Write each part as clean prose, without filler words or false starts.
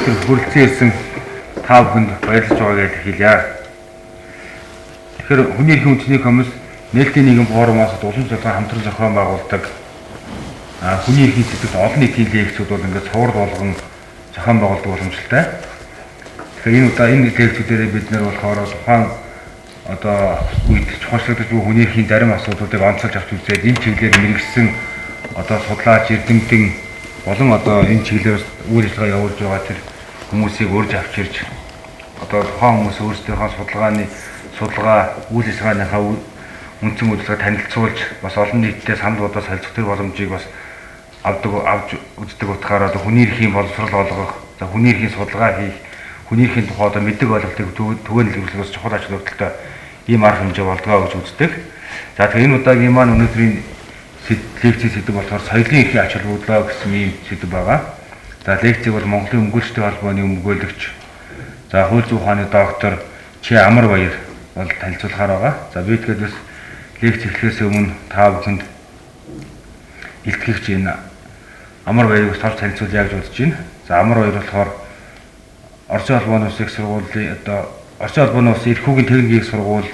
Өнөөдөр хүрэлцэн ирсэн та бүхэнд баярлаж байгааг хэлье. Тэгэхээр хүний эрхийн үндэсний комисс нээлттэй нийгэм форумоос улам судалгаа хамтран зохион байгуулдаг хүний эрхийн сэдвт олон нийтийн лекцүүд бол ингээд цуврал болгон зохион байгуулдаг боломжтой. Тэгэхээр энэ удаа энэ лекцүүдээрээ бид нэр болохоор тухайн одоо үед чухалчлагдаж буй хүний эрхийн зарим асуудлуудыг онцолж авч үзээд энэ чиглэлээр мэргэжсэн одоо судлаач, эрдэмтэн болон одоо энэ чиглэлээр үйл ажиллагаа явуулж байгаа тэр хүмүүсийг урьж авч ирж одоо тухайн хүмүүс өөрсдийнхөө судалгаа үйл ажиллагааныхаа үндсэн үзлэгээ танилцуулж бас олон нийтдээ санал бодоо солилцох тэр боломжийг бас авч үздэг утгаараа одоо хүний эрхийн боловсрол олгох, за хүний эрхийн судалгаа хийх, хүний эрхийн тухай одоо мэдлэг ойлголтыг түгээн дэлгэрүүлэх бас чухал ач холбогдолтой ийм арга хэмжээ болдгоо гэж үздэг. За тэгэхээр энэ удаагийн маань өнөөдрийн лекцийн сэдэв болохоор соёлын эрхийн ач холбогдлоо гэсэн ийм сэдэв байгаа. За лекцийг бол Монголын өмгөөлчдийн холбооны өмгөөлөгч, за хууль зүйн ухааны доктор Чи Амар Баяр бол танилцуулахаар байгаа. За би тэгэхээр бас лекц эхлэхээс өмнө та бүхэнд илтгэгч энэ Амар Баярыг бас товч танилцуулъя гэж бодож байна. За Амар Баяр болохоор Оросын холбооны улсын их сургуулийн одоо Оросын холбооны улсын эрхүүгийн техникийн их сургуульд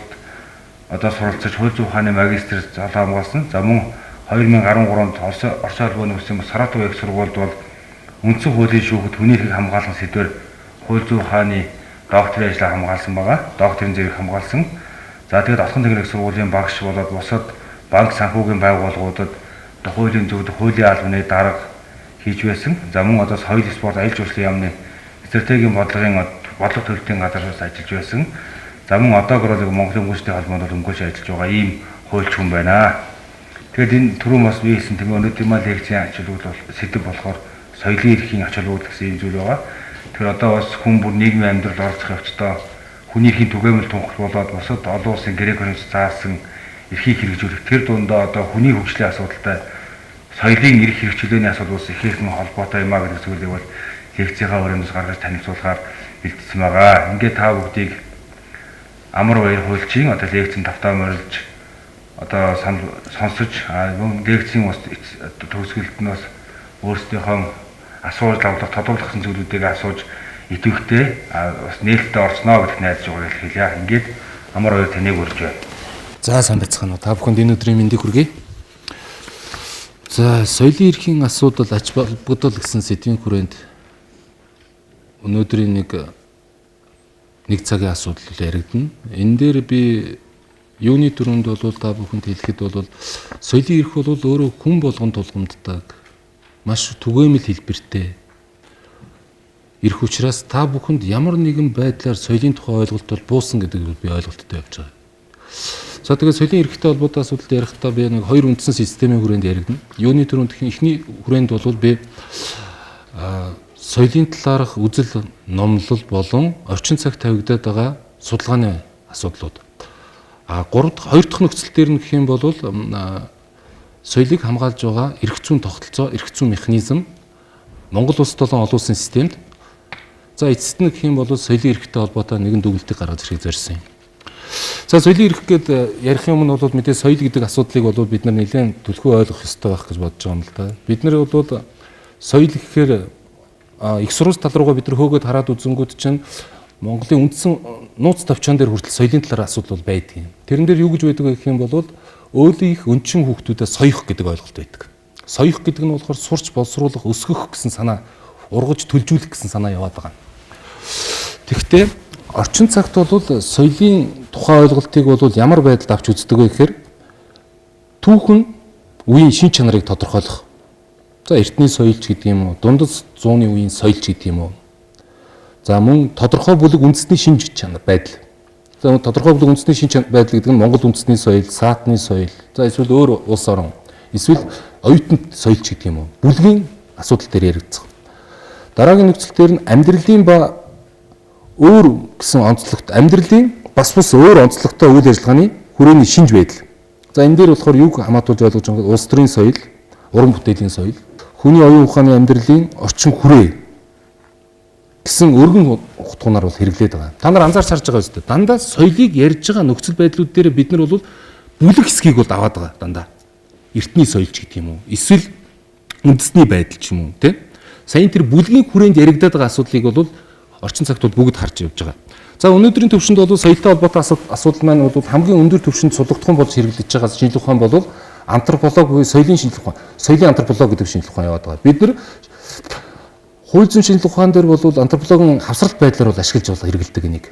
одоо суралцаж хууль зүйн ухааны магистр золоо хамгаалсан. За мөн 2013 онд Оросын холбооны улсын Саратов их сургуульд бол үндсэн хуулийн шүүхэд хүний эрхийг хамгаалах сэдвээр хууль зүйн ухааны докторийн ажлаа хамгаалсан байгаа. Докторийн зэрэг хамгаалсан. За тэгээд Отхон техник сургуулийн багш болоод бусад банк санхүүгийн байгууллагуудад хуулийн зөвлөх, хуулийн албаны дарга хийж байсан. За мөн одоо соёл, спорт, аялал жуулчлалын яамны стратегийн бодлогын бодлого төлөлтийн газар бас ажиллаж байсан. За мөн одоогор бол Монголын өмгөөлчдийн холбоонд бол өмгөөлч ажиллаж байгаа ийм хуульч хүн байна. Тэгэхээр энэ түрүүн бас би хэлсэн тийм өнөөдрийн маань лекцийн ач холбогдол сэдэв болохоор соёлын эрхийн ач холбогдол гэсэн ийм зүйл байгаа. Тэгэхээр одоо бас хүн бүр нийгмийн амьдрал оролцох явцдаа хүний эрхийн түгээмэл тунхаг болоод бусад олон улсын грек ромч заасан эрхийг хэрэгжүүлэх тэр дундаа одоо хүний хөгжлийн асуудалтай соёлын эрх хэрэгчлээний асуудал бас ихээхэн холбоотой юм а гэдэг зүйлийг бол лекцийнхаа өрөөндөөс гаргаж танилцуулахаар бэлтгэсэн байгаа. Ингээд та бүгдийг Амар Баяр хуульчийн одоо лекцэн тавтаа морилж одоо сонсож лекцийн бас төгсгөлд нь бас өөрсдийнхөө асууж лавлах, тодруулах зүйлүүдийг асууж идэвхтэй бас нээлттэй орсноо гэдэгт найдаж байгааг хэлье. Ингээд Амар Баяр таныг урьж байна. За сайн байцгаана уу. Та бүхэнд энэ өдрийн мэндийг хүргэе. За соёлын эрхийн асуудал ач холбогдол гэсэн сэдвийн хүрээнд өнөөдрийн нэг цагийн асуудал яригдана. Энэ дээр би юуны түрүүнд бол та бүхэнд хэлэхэд бол соёлын эрх бол өөрөө хүн болгон тулгамддаг маш түгээмэл хэлбэртэй эрх учраас та бүхэнд ямар нэгэн байдлаар соёлын тухай ойлголт бол буусан гэдэг би ойлголттой явж байгаа. За тэгээд соёлын эрхтэй холбоотой асуудал ярихдаа би нэг хоёр үндсэн системийн хүрээнд яригдана. Юуны түрүүнд эхний хүрээнд бол би соёлын талаарх үзэл номлол болон орчин цагт тавигдаад байгаа судалгааны асуудлууд. А хоёр дахь нөхцөл дээр нь гэх юм бол соёлыг хамгаалж байгаа эрх зүйн тогтолцоо, эрх зүйн механизм Монгол улс болон олон улсын системд, за эцэст нь гэх юм бол соёлын эрхтэй холбоотой нэгэн дүгнэлтийг гаргаж ирэхийг зорьсон юм. За соёлын эрх гээд ярих юм нь бол мэдээ соёл гэдэг асуудлыг бол бид нар нэлээд түлхүү ойлгох ёстой байх гэж бодож байгаа юм л да. Бид нар бол соёл гэхээр их сурвалж тал руугаа бид нар хөөгөөд хараад үзэнгүүд чинь Монголын үндсэн нууц товчоон дээр хүртэл соёлын талаар асуудал бол байдаг юм. Тэрэн дээр юу гэж байдаг вэ гэх юм бол өөрийнх өнчин хүүхдүүдэд соёх гэдэг ойлголт байдаг. Соёх гэдэг нь болохоор сурч боловсруулах, өсгөх гэсэн санаа, ургаж төлжүүлэх гэсэн санаа яваад байгаа. Тэгэхдээ орчин цагт бол соёлын тухай ойлголтыг бол ямар байдалд авч үздэг вэ гэхээр түүхэн үеийн шин чанарыг тодорхойлох. За эртний соёлч гэдэг юм уу, дундад зууны үеийн соёлч гэдэг юм уу. За мөн тодорхой бүлэг үндэсний шинж чанар байдал. За тодорхой бүлэг үндэсний шинж байдал гэдэг нь Монгол үндэсний соёл, саатны соёл, за эсвэл өөр улс орон, эсвэл оюутанд соёлч гэдэг юм уу. Бүлгийн асуудал дээр яригдсан. Дараагийн нөхцөл дээр нь амьдралын ба өөр гэсэн онцлогт амьдралын бас бус өөр онцлогтой үйл ажиллагааны хүрээний шинж байдал. За энэ дээр болохоор юуг хамаатуулж ойлгож байгаа вэ? Улс төрийн соёл, уран бүтээлийн соёл, хүний оюун ухааны амьдралын орчин хүрээ гэсэн өргөн утгуунаар бол хэрэглээд байгаа. Та нар анзаарч харж байгаа үстэй. Дандаа соёлыг ярьж байгаа нөхцөл байдлууд дээр бид нар бол бүлэг хэсгийг бол аваад байгаа дандаа. Эртний соёлч гэдэг юм уу? Эсвэл үндэсний байдал ч юм уу, тэ? Саяын тэр бүлгийн хүрээнд яригадаад байгаа асуудлыг бол орчин цагт бол бүгд харж явж байгаа. За өнөөдрийн төвшөнд бол соёлтой холбоотой асуудал маань бол хамгийн өндөр төвшөнд сулгагдхан болж хэрэглэж байгаа шинжлэх ухаан бол антропологи буюу соёлын шинжлэх ухаан, соёлын антропологи гэдэг шинжлэх ухаан яваад байгаа. Бид нар хууль зүйн шинжлэх ухаан дээр бол антропологийн хавсралт байдлаар бол ашиглаж бол хэрэглэдэг энийг.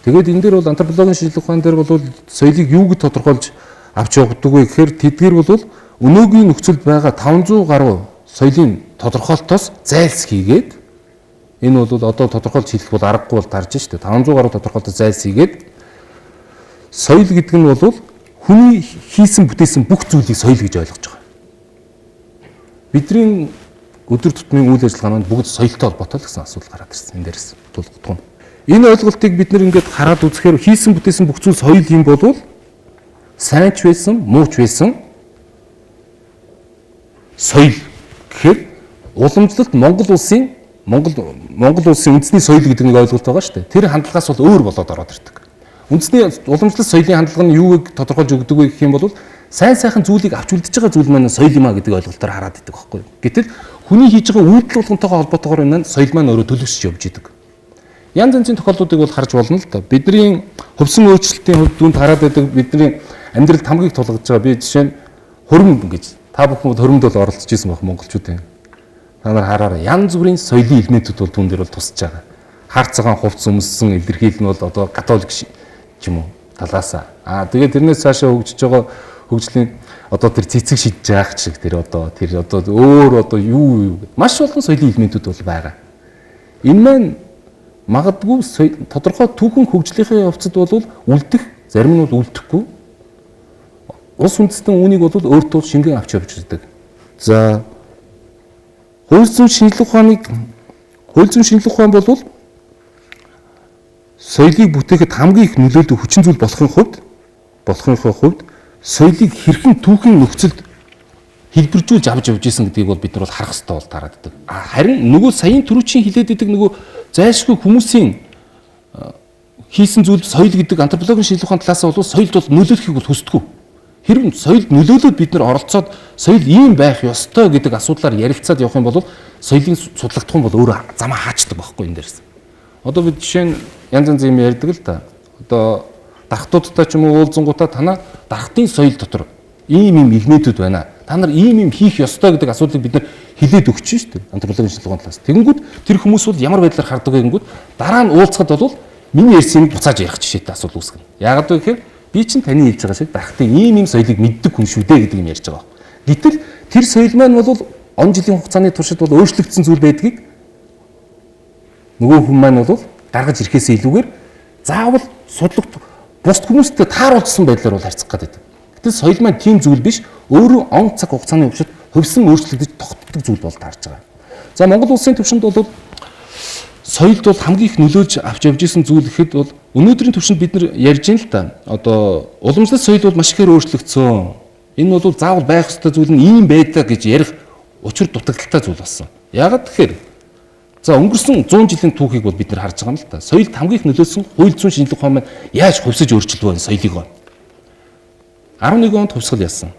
Тэгээд энэ дээр бол антропологийн шинжлэх ухаан дээр бол соёлыг юу гэж тодорхойлж авч явдаг вэ гэхээр тэдгээр бол өнөөгийн нөхцөлд байгаа 500 гаруй соёлын тодорхойлолтоос зайлс хийгээд энэ бол одоо тодорхойлж хэлэх бол аргагүй бол тарж штэ 500 гаруй тодорхойлолтоос зайлс хийгээд соёл гэдэг нь бол хүний хийсэн бүтээсэн бүх зүйлийг соёл гэж ойлгож байгаа. Бидний өдөр тутмын үйл ажиллагаа маань бүгд соёлтой холбоотой л гэсэн асуудал гараад ирсэн. Энэ дээрээс тулгдах юм. Энэ ойлголтыг бид нэр ингээд хараад үзэхээр хийсэн бүтээсэн бүх зүйл соёл юм болвол сайн ч байсан, муу ч байсан соёл гэхээр уламжлалт Монгол улсын Монгол улсын үндэсний соёл гэдэг нэг ойлголт байгаа шүү дээ. Тэр хандлагаас бол өөр болоод ороод ирдэг. Үндэсний уламжлалт соёлын хандлага нь юуг тодорхойлж өгдөг вэ гэх юм бол сайн сайхан зүйлийг авч үлдэж байгаа зүйл маань соёл юм а гэдэг ойлголтоор хараад идэг байхгүй юу. Гэтэл хүний хийж байгаа үйлдэл болгонтойгоо холбоотойгоор энэ соёл маань өөрөө төлөвшөж явж идэг. Янз янзын тохиолдлуудыг бол харж болно л доо. Бидний хувьсан өөрчлөлтийн хувьд дүнд хараад байдаг бидний амьдралд хамгийн их тулгаж байгаа би жишээ нь хөрөм гэж та бүхэн хөрөмд бол оролцож исэн байх монголчуудын. Та нар хараарай янз бүрийн соёлын элементүүд бол түн дээр бол тусаж байгаа. Хар цагаан хувцас өмссөн илэрхийлэл нь бол одоо католик ч юм уу талаасаа. Аа тэгээд тэрнээс цаашаа хөгжиж байгаа хөгжлийн одоо тэр цэцэг шидэж яах шиг тэр одоо өөр одоо юу маш олон соёлын элементүүд бол байгаа. Энэ маань магадгүй тодорхой түүхэн хөгжлийнхээ явцад бол үлдэх, зарим нь бол үлдэхгүй. Улс үндэстэн үүнийг бол өөртөө шингэн авч явж ирдэг. За хууль зүйн шинжлэх ухааныг хууль зүйн шинжлэх ухаан бол соёлыг бүтээхэд хамгийн их нөлөөлдөг хүчин зүйл болохын хувьд соёлыг хэрхэн түүхэн нөхцөлд хэлбэржүүлж авч явж исэн гэдгийг бол бид нар бол харах хэрэгтэй бол таарад байдаг. Харин нөгөө саяын түрүүчийн хилээд идэг нөгөө зайлшгүй хүмүүсийн хийсэн зүйл соёл гэдэг антропологийн шинжлэх ухааны талаас нь бол соёлд бол нөлөөлөхийг бол хүсдэггүй. Хэрвээ соёлд нөлөөлөөд бид нар оролцоод соёл ийм байх ёстой гэдэг асуудлаар ярилцаад явах юм бол соёлын судлагдах юм бол өөрөө замаа хаачдаг байхгүй энэ дээрс. Одоо бид жишээ нь янз янз юм ярьдаг л та. Одоо дархтуудтай ч юм уу уулзангуудаа танаа дархтын соёл дотор ийм ийм элементүүд байна. Та нар ийм ийм хийх ёстой гэдэг асуудлыг бид нар хилээд өгч шүү дээ. Антропологийн шинжилгээ ухааны талаас. Тэгэнгүүт тэр хүмүүс бол ямар байдлаар хардаг вэ гэнгүүт дараа нь уулзахад бол миний ярьсан юм буцааж ярих жишээтэй асуудал үүсгэнэ. Яагаад вэ гэхээр би чинь таны хэлж байгаа шиг дархтын ийм ийм соёлыг мэддэг хүн шүү дээ гэдэг юм ярьж байгаа. Гэтэл тэр соёл маань бол он жилийн хугацааны туршид бол өөрчлөгдсөн зүйл байдгийг нөгөө хүн маань бол гаргаж ирэхээсээ илүүгээр заавал судлах бусд хүмүүстэй тааруулсан байдлаар бол харьцах гэдэг. Гэтэл соёл маань тийм зүйл биш. Өөрөө он цаг хугацааны туршид хувьсан өөрчлөгдөж тогтдог зүйл бол таарж байгаа. За Монгол улсын түвшинд бол соёлд бол хамгийн их нөлөөлж авч явж исэн зүйл гэхэд бол өнөөдрийн түвшинд бид нар ярьж байна л та. Одоо уламжлалт соёл бол маш ихээр өөрчлөгдсөн. Энэ бол заавал байх ёстой зүйл нь ийм байдаг гэж ярих учир дутагдaltaй зүйл болсон. Яагаад тэгэхээр за өнгөрсөн 100 жилийн түүхийг бол бид нар харж байгаа юм л та. Соёлд хамгийн их нөлөөлсөн хууль зүйн шинжлэх ухаан маань яаж хувьсаж өөрчилдөө энэ соёлыг. 11 онд хувьсгал яасан.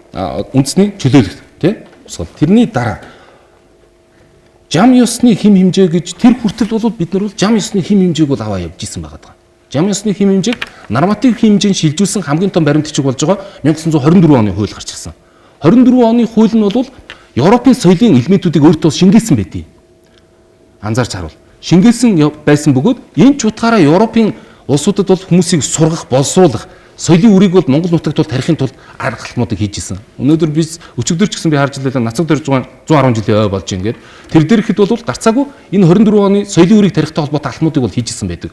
Үндэсний чөлөөлөх тий хувьсгал. Тэрний дараа жам ёсны хэм хэмжээ гэж тэр хүртэл бол бид нар бол жам ёсны хэм хэмжээг бол аваа явж исэн байгаа даа. Жам ёсны хэм хэмжээг норматив хэм хэмжээнд шилжүүлсэн хамгийн том баримт бичиг болж байгаа 1924 оны хууль гарч ирсэн. 24 оны хууль нь бол Европын соёлын элементүүдийг өөртөө шингээсэн байдгийг анзаарч харуул. Шингээсэн байсан бөгөөд энэ ч утгаараа Европын улсуудад бол хүмүүсийг сургах, боловсруулах соёлын үрийг бол Монгол нутагт бол тарихын тулд арга алхмуудыг хийж исэн. Өнөөдөр би өчигдөр ч гэсэн би харж байлаа нацаг дөрж 110 жилийн ой болж байна гээд. Тэр дээр ихэд бол гарцаагүй энэ 24 оны соёлын үрийг тарихтай холбоотой алхмуудыг бол хийж исэн байдаг.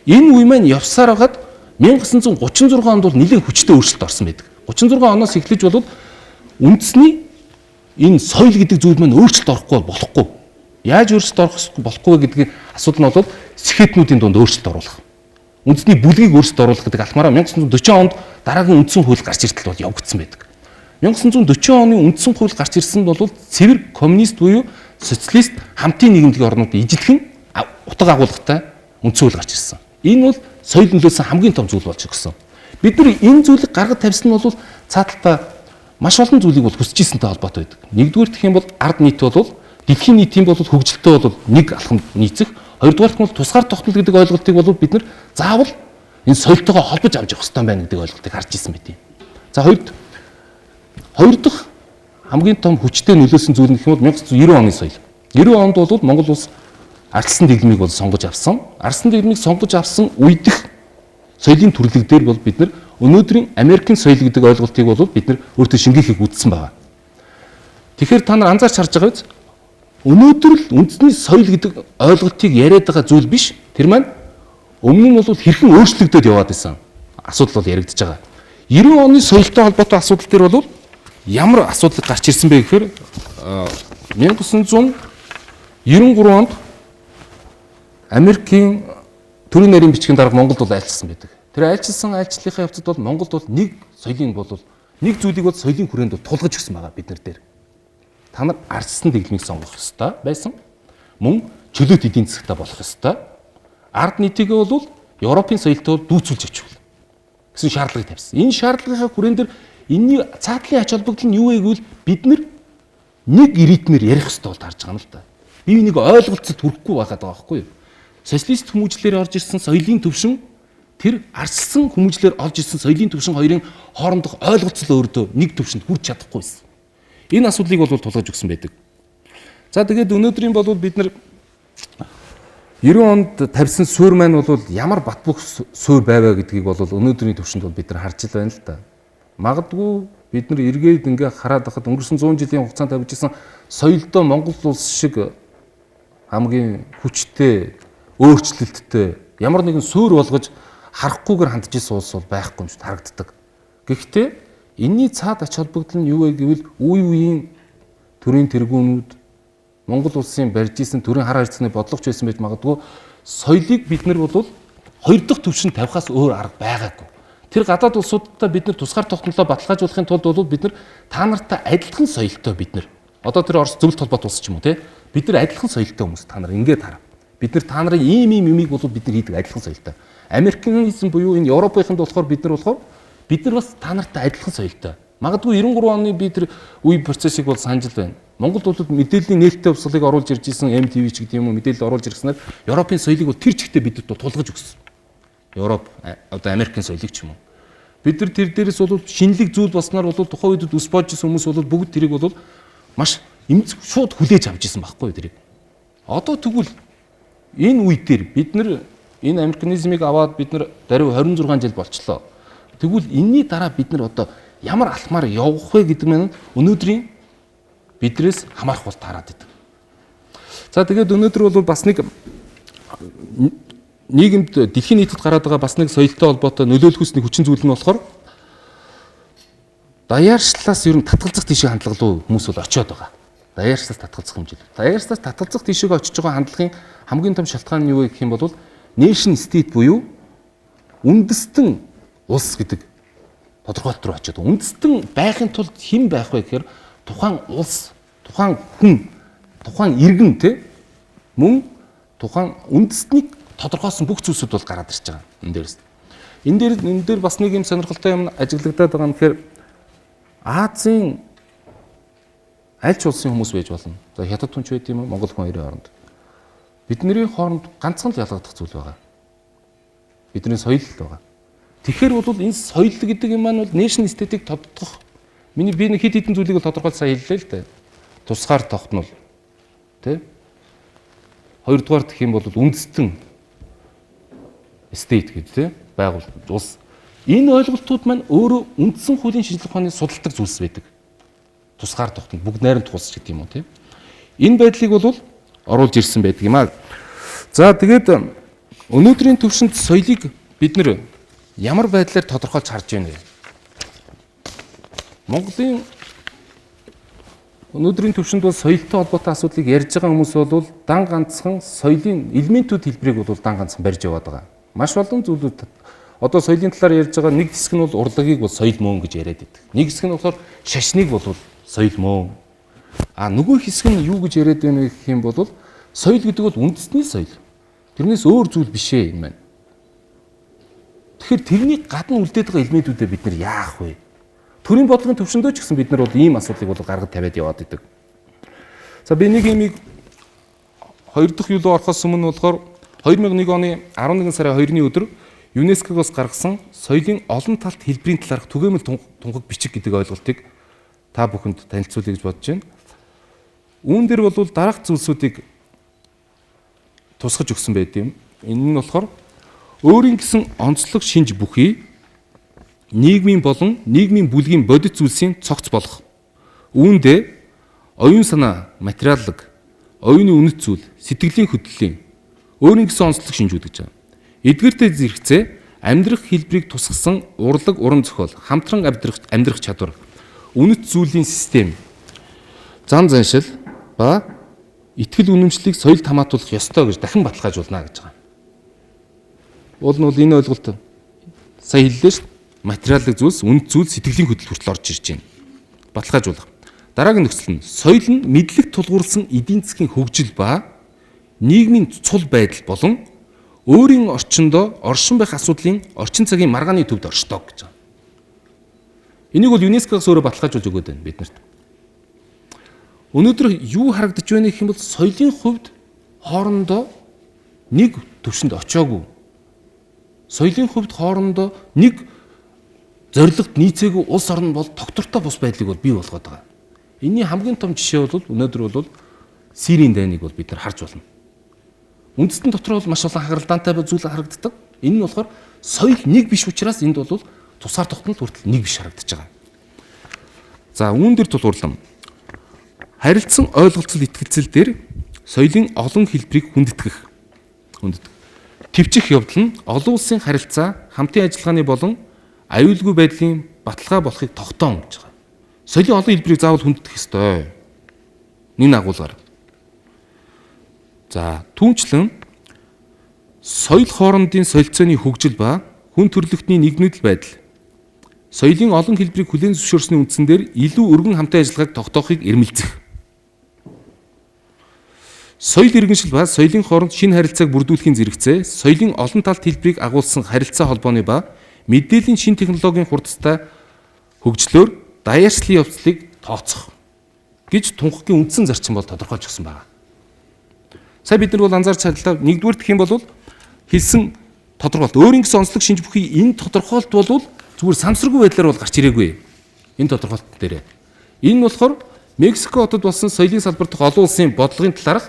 Энэ үе маань явсаар хагаад 1936 онд бол нэлээд хүчтэй өөрчлөлт орсон байдаг. 36 оноос эхлэж бол үндэсний энэ соёл гэдэг зүйл маань өөрчлөлт орохгүй болохгүй. Яаж өөрчлөлт орох болохгүй гэдгийг асуудал нь бол сэхэтнүүдийн дунд өөрчлөлт оруулах. Үндэсний бүлгийг өөрчлөлт оруулах гэдэг алхмаараа 1940 онд дараагийн үндсэн хууль гарч иртэл бол явагдсан байдаг. 1940 оны үндсэн хууль гарч ирсэн бол цэвэр коммунист буюу социалист хамтын нийгэмлэгийн орнууд ижилхэн утга агуулгатай үндсэн хууль гарч ирсэн. Энэ бол соёл нөлөөлсөн хамгийн том зүйл болж өгсөн. Бид нар энэ зүйлийг гаргаж тавьсан нь бол цааталтаа маш олон зүйлийг бол хүсэж ирсэнтэй холбоотой байдаг. Нэгдүгээр гэх юм бол ард нийт бол дэлхийн нийтийн бол хөгжилтэй бол нэг алхамд нийцэх. Хоёрдугаарт нь бол тусгаар тогтнол гэдэг ойлголтыг бол бид нар заавал энэ соёлтойгоо холбож авч явах хэрэгтэй байна гэдэг ойлголтыг харж ирсэн байт юм. За хоёр дахь хамгийн том хүчтэй нөлөөсөн зүйл нь гэх юм бол 1990 оны соёл. 90 онд бол Монгол улс ардчилсан дэглэмийг бол сонгож авсан. Ардчилсан дэглэмийг сонгож авсан үедх соёлын төрлөг дээр бол бид нар өнөөдрийн Америкийн соёл гэдэг ойлголтыг бол бид нар өөртөө шингээхийг үзсэн байгаа. Тэгэхээр та нар анзаарч харж байгаа биз? Өнөөдөр л үндэсний соёл гэдэг ойлголтыг яриад байгаа зүйл биш. Тэр маань өмнө нь бол хэрхэн өөрчлөгдөд яваад исэн асуудал бол яригдж байгаа. 90 оны соёлтой холбоотой асуудал дээр бол ямар асуудал гарч ирсэн бэ гэхээр 1993 онд Америкийн төрийн нарийн бичгийн дарга Монголд бол айлчилсан байдаг. Тэр айлчилсан айлчлалынхаа явцад бол Монголд бол нэг соёлын бол нэг зүйлийг бол соёлын хүрээнд бол тулгаж өгсөн байгаа бид нар дээр. Та нар ардчилсан дэглэмийг сонгох ёстой байсан. Мөн чөлөөт эдийн засагтай болох ёстой. Ард нийтийгээ бол Европын соёлтой дүүцүүлж авчихвал гэсэн шаардлагыг тавьсан. Энэ шаардлагынхаа хүрээн дээр энэний цаатлын ач холбогдол нь юу вэ гэвэл бид нар нэг ритмээр ярих ёстой бол таарч байгаа юм л да. Би нэг ойлголцод хүрэхгүй байхад байгаа байхгүй юу? Социалист хүмүүжлээр орж ирсэн соёлын төвшин тэр ардчилсан хүмүүжлээр олж ирсэн соёлын төвшин хоёрын хоорондох ойлголцол өөртөө нэг төвшөнд хүрч чадахгүй байсан. Энэ асуудлыг бол тулгаж өгсөн байдаг. За тэгээд өнөөдрийн бол бид нар 90 онд тавьсан суурь маань бол ямар бат бөх суурь байваа гэдгийг бол өнөөдрийн төвшөнд бол бид нар харж л байна л да. Магадгүй бид нар эргээд ингээ хараад байхад өнгөрсөн 100 жилийн хугацаанд тавьж исэн соёлдоо Монгол улс шиг хамгийн хүчтэй, өөрчлөлттэй ямар нэгэн суурь болгож харахгүйгээр хандж исэн улс бол байхгүй юм шиг харагддаг. Гэхдээ энэний цаад ач холбогдол нь юу вэ гэвэл үе үеийн төрийн тэргүүнүүд Монгол улсын барьж исэн төрийн хар харьцааны бодлогоч байсан байж магадгүй соёлыг бид нар бол хоёр дахь түвшинд тавихаас өөр арга байгаагүй. Тэр гадаад улсуудтай бид нар тусгаар тогтнолоо баталгаажуулахын тулд бол бид нар та нартай адилхан соёлтой бид нар. Одоо тэр Орос зөвлөлт холбоот улс ч юм уу те. Бид нар адилхан соёлтой хүмүүс та нар ингээд хараа. Бид нар та нарын ийм ийм юмыг бол бид нар хийдэг адилхан соёлтой. Америкнизм буюу энэ Европынханд болохоор бид нар болохоор бид нар бас та нартай адилхан соёлтой. Магадгүй 93 оны би тэр үе процессыг бол санаж л байна. Монголд бол мэдээллийн нээлттэй хувьсгалыг оруулж ирж исэн MTV ч гэдэг юм уу мэдээлэл оруулж ирсэнээр Европын соёлыг бол тэр чигтээ бидэд бол тулгаж өгсөн. Европ одоо Америкийн соёлыг ч юм уу. Бид нар тэр дээрээс бол шинэлэг зүйл болсноор бол тухайн үед үс боож исэн хүмүүс бол бүгд тэрийг бол маш эмзэг шууд хүлээж авч исэн байхгүй юу тэрийг. Одоо тэгвэл энэ үе дээр бид нар энэ американизмыг аваад бид нар даруй 26 жил болчлоо. Тэгвэл энэний дараа бид нар одоо ямар алхмаар явах вэ гэдэг нь өнөөдрийн бидрээс хамаарах бол таарад идэг. За тэгээд өнөөдөр бол бас нэг нийгэмд дэлхийн нийтэд гараад байгаа бас нэг соёлтой холбоотой нөлөөлөхөөс нэг хүчин зүйл нь болохоор даяаршлаас ер нь татгалзах тийшээ хандлага руу хүмүүс бол очиод байгаа. Даяаршлаас татгалзах хэмжээ. Даяаршлаас татгалзах тийшээ очиж байгаа хандлагын хамгийн том шалтгаан нь юу вэ гэх юм бол nation state буюу үндэстэн улс гэдэг тодорхойлолт руу очиод. Үндэстэн байхын тулд хэн байх вэ гэхээр тухайн улс, тухайн хүн, тухайн иргэн те мөн тухайн үндэстнийг тодорхойлсон бүх зүйлсүүд бол гараад ирж байгаа энэ дээрээс. Энэ дээр бас нэг юм сонирхолтой юм ажиглагдаад байгаа нь гэхээр Азийн аль ч улсын хүмүүс байж болно. За хятад хүн ч байд юм уу, Монгол хүн хоёрын хооронд. Бидний хооронд ганцхан л ялгагдах зүйл байгаа. Бидний соёл л байгаа. Тэгэхээр бол энэ соёл гэдэг юм маань бол nation state-ийг тодтогох. Миний би нэг хэд хэдэн зүйлийг бол тодорхойлж сая хэллээ л дээ. Тусгаар тогтнол. Тэ? Хоёрдугаар гэх юм бол үндэстэн state гэдэг тэ байгуул улс. Энэ ойлголтууд маань өөрөө үндсэн хуулийн шинжлэх ухааны судалдаг зүйлс байдаг. Тусгаар тогтнол бүгд найрамдах улс гэдэг юм уу тийм. Энэ байдлыг бол оруулж ирсэн байдаг юм аа. За тэгээд өнөөдрийн төвшөнд соёлыг бид нэр ямар байдлаар тодорхойлж харж байна вэ? Монголын өнөөдрийн төвшөнд бол соёлтой холбоотой асуудлыг ярьж байгаа хүмүүс бол дан ганцхан соёлын элементүүд хэлбэрийг бол дан ганцхан барьж яваад байгаа. Маш олон зүйлүүд одоо соёлын талаар ярьж байгаа нэг хэсэг нь бол урлагийг бол соёл мөн гэж яриад байдаг. Нэг хэсэг нь болохоор шашныг бол соёл мөн. А нөгөө хэсэг нь юу гэж яриад байна вэ гэх юм бол соёл гэдэг бол үндэсний соёл. Тэрнээс өөр зүйл биш ээ энэ маань. Тэгэхээр тэрний гадна үлдээд байгаа элементүүдээ бид нар яах вэ? Төрийн бодлогын төвшөндөө ч гэсэн бид нар бол ийм асуудлыг бол гаргаж тавиад яваад идэг. За би нэг юмыг хоёр дахь юу руу орохоос өмнө болохоор 2001 оны 11 сарын 2-ны өдөр ЮНЕСКО-гоос гаргасан соёлын олон талт хэлбэрийн талаарх түгээмэл тунхаг бичиг гэдэг ойлголтыг та бүхэнд танилцуулъя гэж бодож байна. Үүн дээр бол дараах зүйлсүүдийг тусгаж өгсөн байд юм. Энэ нь болохоор өөрийн гэсэн онцлог шинж бүхий нийгмийн болон нийгмийн бүлгийн бодит зүйлсийн цогц болох. Үүндээ оюун санаа, материаллаг, оюуны үнэт зүйл, сэтгэлийн хөдлөлийн өөрийн гэсэн онцлог шинжүүд гэж байгаа. Эдгээртэй зэрэгцээ амьдрах хэлбэрийг тусгасан урлаг, уран зохиол, хамтран амьдрах чадвар, үнэт зүйлийн систем, зан заншил ба итгэл үнэмшлийг соёлд хамаатуулах ёстой гэж дахин баталгаажуулна гэж байгаа. Уул нь бол энэ ойлголт сая хэллээ шүү. Материалын зүйлс, үнэт зүйл, сэтгэлийн хөдлөл хүртэл орж ирж байна. Баталгаажуулах. Дараагийн нөхцөл нь соёл нь мэдлэг тулгуурласан эдийн засгийн хөгжил ба нийгмийн цул байдал болон өөрийн орчиндөө оршин байх асуудлын орчин цагийн маргааны төвд оршдог гэж байгаа. Энийг бол ЮНЕСКО-гаас өөрөө баталгаажуулж өгөөд байна биднэрт. Өнөөдөр юу харагдаж байна гэх юм бол соёлын хувьд хоорондоо нэг төвшөнд очиагүй. Соёлын хувьд хоорондоо нэг зорилгод нийцээгүй улс орн бол тогтвортой бус байдлыг бол бий болгоод байгаа. Энийний хамгийн том жишээ бол өнөөдөр бол Сирийн дайныг бол бид нар харж байна. Үндэстэн дотор бол маш олон хагаралдаантай зүйл харагддаг. Энэ нь болохоор соёл нэг биш учраас энд бол тусгаар тогтнол хүртэл нэг биш харагдаж байгаа. За үүн дээр тулгуурлан харилцан ойлголцол итгэлцэл дээр соёлын олон хэлбэрийг хүндэтгэх. Тэвчих явдал нь олон улсын харилцаа, хамтын ажиллагааны болон аюулгүй байдлын баталгаа болохыг тогтоон гэж байгаа. Соёлын олон хэлбэрийг заавал хүндэтгэх ёстой. Нэг агуулгаар. За түүнчлэн соёл хоорондын солилцооны хөгжил ба хүн төрөлхтний нэгдмэдэл байдал соёлын олон хэлбэрийг хүлээн зөвшөөрсний үндсэн дээр илүү өргөн хамтын ажиллагааг тогтоохыг эрмэлзэх. Соёл иргэншил ба соёлын хооронд шинэ харилцааг бүрдүүлэхийн зэрэгцээ соёлын олон талт хэлбэрийг агуулсан харилцаа холбооны ба мэдээллийн шинэ технологийн хурдтай хөгжлөөр даяаршлын явцлыг тооцох гэж тунхагийн үндсэн зарчим бол тодорхойлж өгсөн байна. Сая бид нар бол анзаарч чадлаа. Нэгдүгээр гэх юм бол хэлсэн тодорхойлолт. Өөрийн гэсэн онцлог шинж бүхий энэ тодорхойлолт бол зүгээр самсаргүй байдлаар бол гарч ирээгүй. Энэ тодорхойлолт дээрээ. Энэ нь болохоор Мексико хотод болсон соёлын салбар дахь олон улсын бодлогын талаарх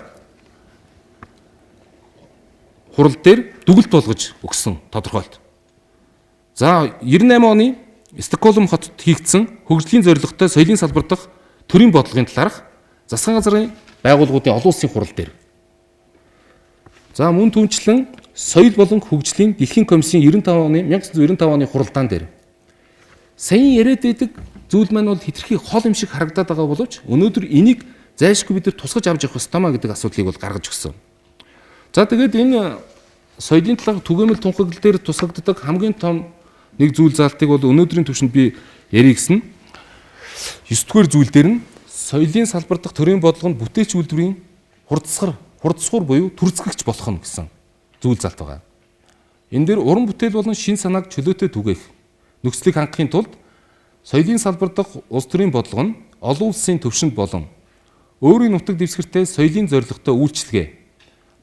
хурал дээр дүгэлт болгож өгсөн тодорхойлолт. За 98 оны Стокгольм хотод хийгдсэн хөгжлийн зорилготой соёлын салбар дахь төрийн бодлогын талаарх засгийн газрын байгууллагуудын олон улсын хурал дээр. За мөн түнчлэн соёл болон хөгжлийн дэлхийн комиссийн 95 оны 1995 оны хуралдаан дээр. Саяын яриад байдаг зүйл маань бол хэтэрхий хол юм шиг харагдаад байгаа боловч өнөөдөр энийг зайлшгүй бид нар тусгаж авч явах ёстой маа гэдэг асуудлыг бол гаргаж өгсөн. За тэгээд энэ соёлын талаарх түгээмэл тунхаглал дээр тусгагддаг хамгийн том нэг зүйл заалтыг бол өнөөдрийн түвшинд би ярих гэсэн. 9-р зүйл дээр нь соёлын салбар дахь төрийн бодлого нь бүтээлч үйлдвэрийн хурдсгар буюу төрцгөгч болох нь гэсэн зүйл залт байгаа. Энэ дээр уран бүтээл болон шин санааг чөлөөтэй түгээх нөхцөлийг хангахын тулд соёлын салбар дахь улс төрийн бодлого нь олон улсын төвшөнд болон өөрийн нутаг дэвсгэртэй соёлын зорилготой үйлчилгээ,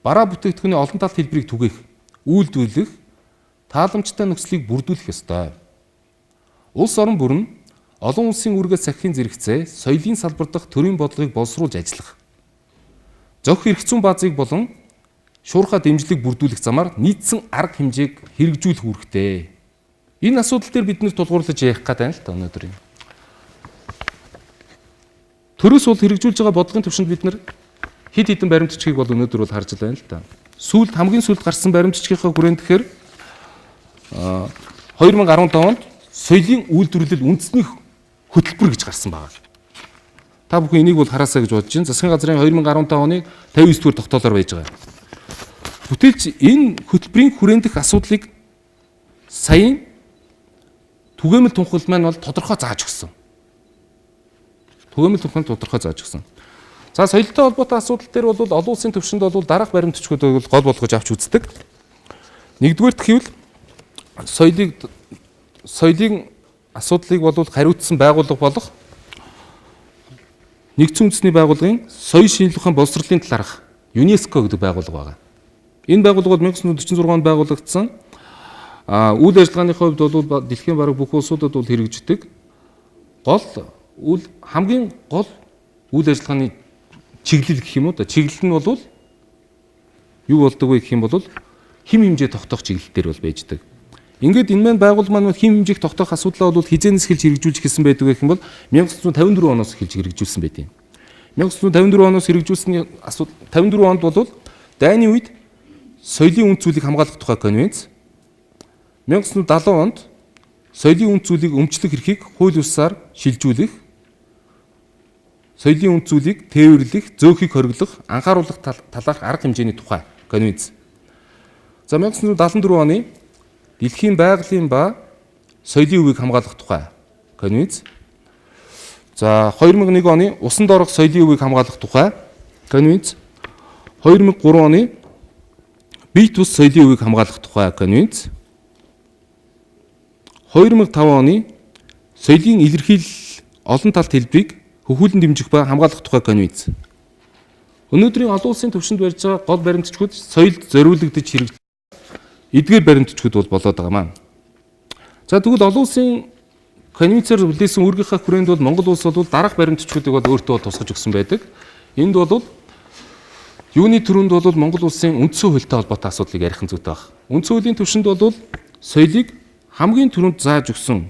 бараа бүтээгдэхүүний олон талт хэлбэрийг түгээх, үйлдвэрлэх, тааламжтай нөхцөлийг бүрдүүлэх ёстой. Улс орон бүр нь олон улсын үүргээ сахихын зэрэгцээ соёлын салбар дахь төрийн бодлогыг боловсруулж ажиллах. Зохих эрх зүйн баазыг болон шуурхай дэмжлэг бүрдүүлэх замаар нийцсэн арга хэмжээг хэрэгжүүлэх үүрэгтэй. Энэ асуудал дээр бид нэр тулгуурлаж ярих гэдэг юм л та өнөөдөр юм. Төрөөс бол хэрэгжүүлж байгаа бодлогын түвшинд бид нар хэд хэдэн баримт бичгийг бол өнөөдөр бол харж байна л та. Сүүлд хамгийн сүүлд гарсан баримт бичгийнхаа хүрээнд тэгэхээр 2015 онд соёлын үйлдвэрлэл үндэсний хөтөлбөр гэж гарсан байна. Та бүхэн энийг бол хараасаа гэж бодож байна. Засгийн газрын 2015 оны 59 дугаар тогтоолоор байж байгаа. Бүтээлч энэ хөтөлбөрийн хүрээнд дэх асуудлыг саяын түгээмэл тунхаглал маань бол тодорхой зааж өгсөн. Түгээмэл тунхаглал тодорхой зааж өгсөн. За соёлтой холбоотой асуудал дээр бол олон улсын түвшинд бол дараах баримт бичгүүд бол гол болгож авч үздэг. Нэгдүгээрт гэвэл соёлын асуудлыг бол хариуцсан байгууллага болох Нэгдсэн Үндэсний байгууллагын соёл шинжлэх ухаан боловсролын талаарх ЮНЕСКО гэдэг байгууллага байгаа. Энэ байгууллага бол 1946 онд байгуулагдсан. Үйл ажиллагааны хувьд бол дэлхийн бараг бүх улсуудад бол хэрэгждэг. Гол үйл хамгийн гол үйл ажиллагааны чиглэл гэх юм уу да. Чиглэл нь бол юу болдог вэ гэх юм бол хэм хэмжээ тогтоох чиглэл дээр бол байждаг. Ингээд энэ маань байгууллага маань хэм хэмжээг тогтоох асуудлаа бол хизээнээс эхэлж хэрэгжүүлж эхэлсэн байдаг гэх юм бол 1954 оноос эхэлж хэрэгжүүлсэн байдаг юм. 1954 оноос хэрэгжүүлсэний асуудал 54 онд бол дайны үед соёлын үнд зүйлийг хамгаалах тухай конвенц, 1970 онд соёлын үнд зүйлийг өмчлөх эрхийг хууль ёсоор шилжүүлэх, соёлын үнд зүйлийг тээвэрлэх, зөөхийг хориглох, анхааруулах талаарх арга хэмжээний тухай конвенц. За 1974 оны дэлхийн байгалийн ба соёлын өвийг хамгаалах тухай конвенц. За 2001 оны усан доорх соёлын өвийг хамгаалах тухай конвенц. 2003 оны бие тус соёлын өвийг хамгаалах тухай конвенц. 2005 оны соёлын илэрхийлэл олон талт хэлбэрийг хөхүүлэн дэмжих ба хамгаалах тухай конвенц. Өнөөдрийн олон улсын түвшинд барьж байгаа гол баримтчгууд соёлд зориулагдаж хэрэгжиж эдгээр баримтчгууд бол болоод байгаа маа. За тэгвэл олон улсын конвенцээр хүлээсэн үүргийнхаа хүрээнд бол Монгол улс бол дараах баримтчгуудыг бол өөртөө бол тусгаж өгсөн байдаг. Энд бол юуны түрүүнд бол Монгол улсын үндсэн хуультай холбоотой асуудлыг ярих нь зүйтэй баг. Үндсэн хуулийн түвшинд бол соёлыг хамгийн түрүүнд зааж өгсөн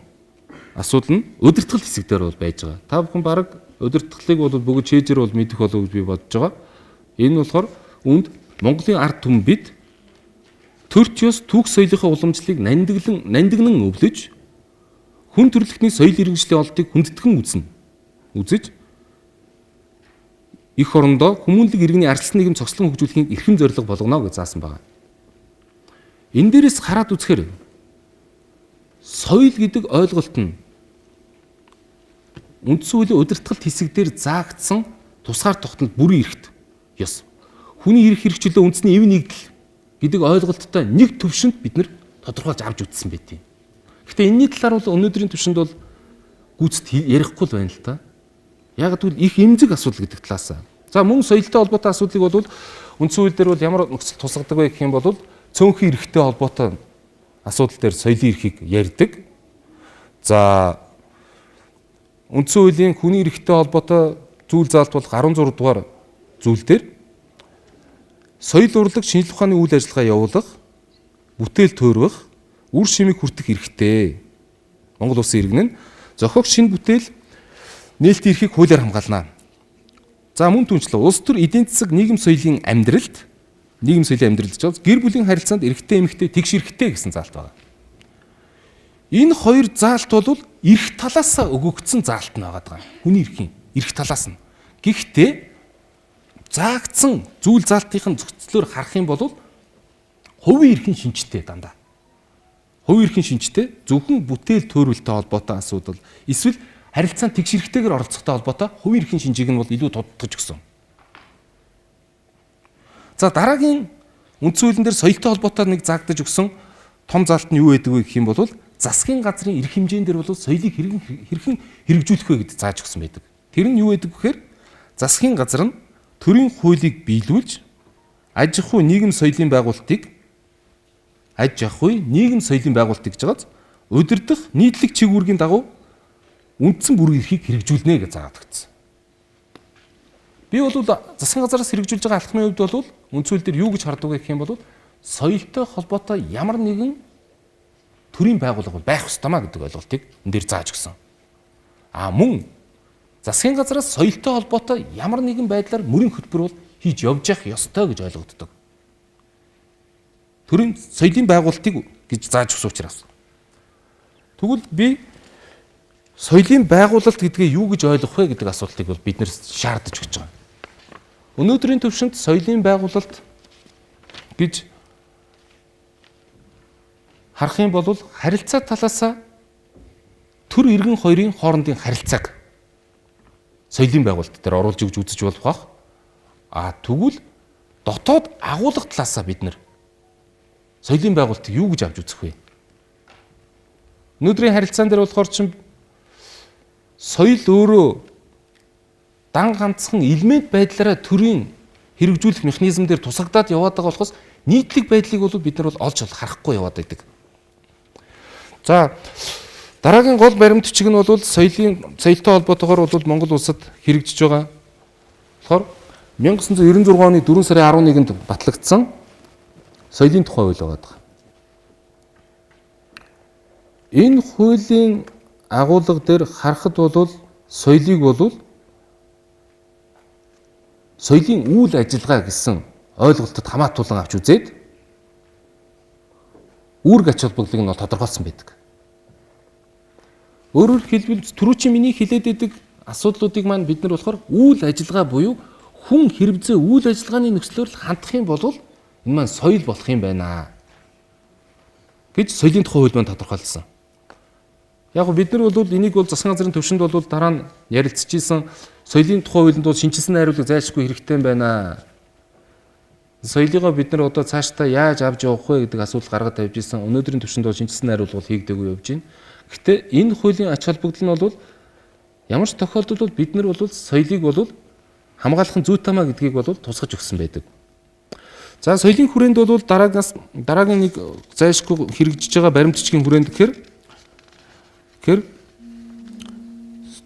асуудал нь удирдгал хэсэг дээр бол байж байгаа. Та бүхэн бараг удирдгалыг бол бүгд чэйжэр бол мэдэх болов гэж би бодож байгаа. Энэ нь болохоор үүнд Монголын ард түмэн бид төрч ёс түүх соёлынхаа уламжлалыг нандинан өвлөж хүн төрөлхтний соёл иргэншлийн олдыг хүндэтгэн үзнэ. Үзэж эх орондоо хүмүүнлэг иргэний ардчилсан нийгэм цогцлон хөгжүүлэхийн эрхэм зорилго болгоно гэж заасан байна. Энэ дээрээс хараад үзэхээр соёл гэдэг ойлголт нь үндсэн хуулийн удирдгалт хэсэг дээр заагдсан тусгаар тогтнол бүрэн эрхт ёс. Хүний эрх хэрэгчлөө үндэсний эв нэгдэл гэдэг ойлголттой нэг төвшөнд бид нар тодорхойлж авч үзсэн байт юм. Гэхдээ энэний талаар бол өнөөдрийн төвшөнд бол гүйцэд ярихгүй л байна л та. Яг гэвэл их эмзэг асуудал гэдэг талаас. За мөн соёлтой холбоотой асуудлыг бол үндсэн хууль дээр бол ямар нөхцөл тусгадаг вэ гэх юм бол цөөнхийн эрхтэй холбоотой асуудал дээр соёлын эрхийг ярьдаг. За үндсэн хуулийн хүний эрхтэй холбоотой зүйл заалт болох 16 дугаар зүйл дээр соёл урлаг шинжлэх ухааны үйл ажиллагаа явуулах, бүтээл туурвах, үр шимийг хүртэх эрхтэй. Монгол улсын иргэн нь зохиогч шинэ бүтээл нээлтийн эрхийг хуулиар хамгаална. За мөн түнчлэн улс төр эдийн засаг нийгэм соёлын амьдралд гэж байгаа. Гэр бүлийн харилцаанд эрэгтэй эмэгтэй тэгш эрхтэй гэсэн заалт байна. Энэ хоёр заалт бол эрх талаас өгөгдсөн заалт нь байгаа даа. Хүний эрхийн эрх талаас нь. Гэхдээ заагдсан зүйл заалтын зохицлоор харах юм бол хувийн эрхийн шинжтэй дандаа. Хувийн эрхийн шинжтэй зөвхөн бүтээл төөрвөлтэй холбоотой асуудал эсвэл харилцаанд тэгш эрхтэйгээр оролцохтой холбоотой хувийн эрхийн шинжийг нь бол илүү тодтогч өгсөн. За дараагийн үндсэн хуулийн дээр соёлтой холбоотой нэг заагдаж өгсөн том заалт нь юу байдаг вэ гэх юм бол засгийн газрын эрх хэмжээн дээр бол соёлыг хэрхэн хэрэгжүүлэх вэ гэдээ зааж өгсөн байдаг. Тэр нь юу байдаг гэхээр засгийн газар нь төрийн хуулийг биелүүлж аж ахуй нийгэм соёлын байгуулалтыг гэж байгааз удирдах нийтлэг чиг үүргийн дагуу үндсэн бүрэн эрхийг хэрэгжүүлнэ гэж заагаад өгсөн. Би бол засгийн газараас хэрэгжүүлж байгаа алхмын хувьд бол үндсэн хууль дээр юу гэж хардаг вэ гэх юм бол соёлтой холбоотой ямар нэгэн төрийн байгууллага байх ёстой маа гэдэг ойлголтыг энэ дээр зааж өгсөн. А мөн засгийн газараас соёлтой холбоотой ямар нэгэн байдлаар мөрийн хөтөлбөр бол хийж явж явах ёстой гэж ойлгогддог. Төрийн соёлын байгуулалтыг гэж зааж өгсөн учраас. Тэгвэл би соёлын байгуулалт гэдгээ юу гэж ойлгох вэ гэдэг асуултыг бол бид нэр шаардаж өгч байгаа. Өнөөдрийн төвшөнд соёлын байгуулалт гэж харах юм бол харилцаа талаасаа төр иргэн хоёрын хоорондын харилцааг соёлын байгуулалт дээр оруулж өгч үзэж болох бах. А тэгвэл дотоод агуулга талаасаа бид нэр соёлын байгуулалтыг юу гэж авч үзэх вэ? Өнөөдрийн харилцаан дээр болохоор чинь соёл өөрөө дан ганцхан элемент байдлаараа төрийн хэрэгжүүлэх механизм дээр тусагдаад яваад байгаа болохоос нийтлэг байдлыг бол бид нар бол олж харахгүй яваад байдаг. За, дараагийн гол баримт бичиг нь бол соёлтой холбоотойгоор бол Монгол улсад хэрэгжиж байгаа. Тэгэхээр 1996 оны 4 сарын 11-нд батлагдсан соёлын тухай хууль байгаа. Энэ хуулийн агуулга дээр харахад бол соёлыг бол соёлын үйл ажиллагаа гэсэн ойлголтод хамаатуулан авч үзээд үүрэг ач холбогдлыг нь тодорхойлсон байдаг. Өөрөөр хэлбэл түрүүчийн миний хэлээд байдаг асуудлуудыг маань бид нар болохоор үйл ажиллагаа буюу хүн хэрвзээ үйл ажиллагааны нөхцлөөр л хандах юм бол энэ маань соёл болох юм байна гэж соёлын тухай хууль маань тодорхойлсон. Яг го бид нар бол энийг бол засгийн газрын төвшөнд бол дараа нь ярилцж исэн соёлын тухай хуулинд бол шинжилсэн найруулга зайлшгүй хэрэгтэй юм байна. Соёлыгоо бид нар одоо цаашдаа яаж авч явах вэ гэдэг асуудал гаргаж тавьж исэн. Өнөөдрийн төвшөнд бол шинжилсэн найруулга бол хийгдээгүй явж байна. Гэхдээ энэ хуулийн ач холбогдол нь бол ямар ч тохиолдолд бол бид нар бол соёлыг бол хамгаалах нь зүйтэй маа гэдгийг бол тусгаж өгсөн байдаг. За, соёлын хүрээнд бол дараагийн нэг зайлшгүй хэрэгжиж байгаа баримт бичгийн хүрээнд гэхээр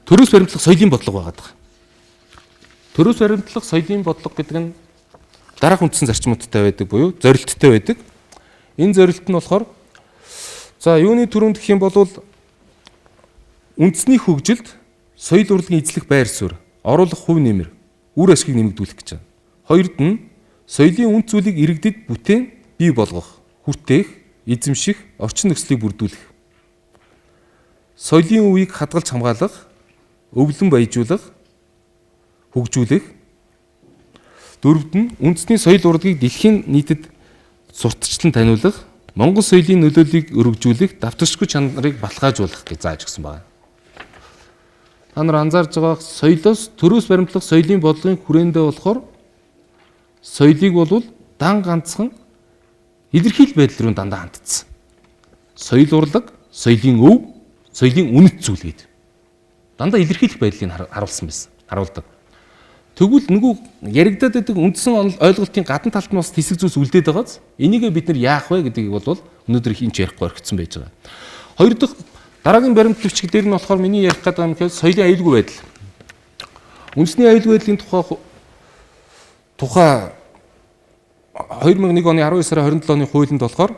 төрөөс баримтлах соёлын бодлого байгаа даа. Төрөөс баримтлах соёлын бодлого гэдэг нь дараах үндсэн зарчмуудтай байдаг буюу зорилттой байдаг. Энэ зорилт нь болохоор за юуны түрүүнд гэх юм бол үндэсний хөгжилд соёл урлагийн эзлэх байр суурь, оруулах хувь нэмэр, үр ашгийг нэмэгдүүлэх гэж байна. Хоёрд нь соёлын үнд зүйлийг иргэдэд бүтээн бий болгох, хүртээх, эзэмших, орчин нөхцөлийг бүрдүүлэх. Соёлын үеийг хадгалж хамгаалах, өвлөн баяжуулах, хөгжүүлэх. Дөрөвд нь үндэсний соёл урлагийг дэлхийн нийтэд сурталчлан таниулах, Монгол соёлын нөлөөллийг өргөжүүлэх, давтагчгүй чанарыг баталгаажуулах гэж зааж өгсөн байна. Та нар анзаарж байгаа соёлоос төрөөс баримтлах соёлын бодлогын хүрээндээ болохоор соёлыг бол дан ганцхан илэрхийлэл байдал руу дандаа хандсан. Соёл урлаг, соёлын өв, соёлын үнэт зүйл гэдэг. Дандаа илэрхийлэх байдлыг харуулсан байсан. Харуулдаг. Тэгвэл нөгөө яригадаад байдаг үндсэн ойлголтын гадна талд нь бас хэсэг зүйлс үлдээд байгааз энийгээ бид нар яах вэ гэдгийг бол өнөөдөр хинч ярихгүй орхицсан байж байгаа. Хоёр дахь дараагийн баримт бичиг дээр нь болохоор миний ярих гэдэг юм гэхээр соёлын аюулгүй байдал. Үндэсний аюулгүй байдлын тухай 2001 оны 12 сарын 27 оны хуулинд болохоор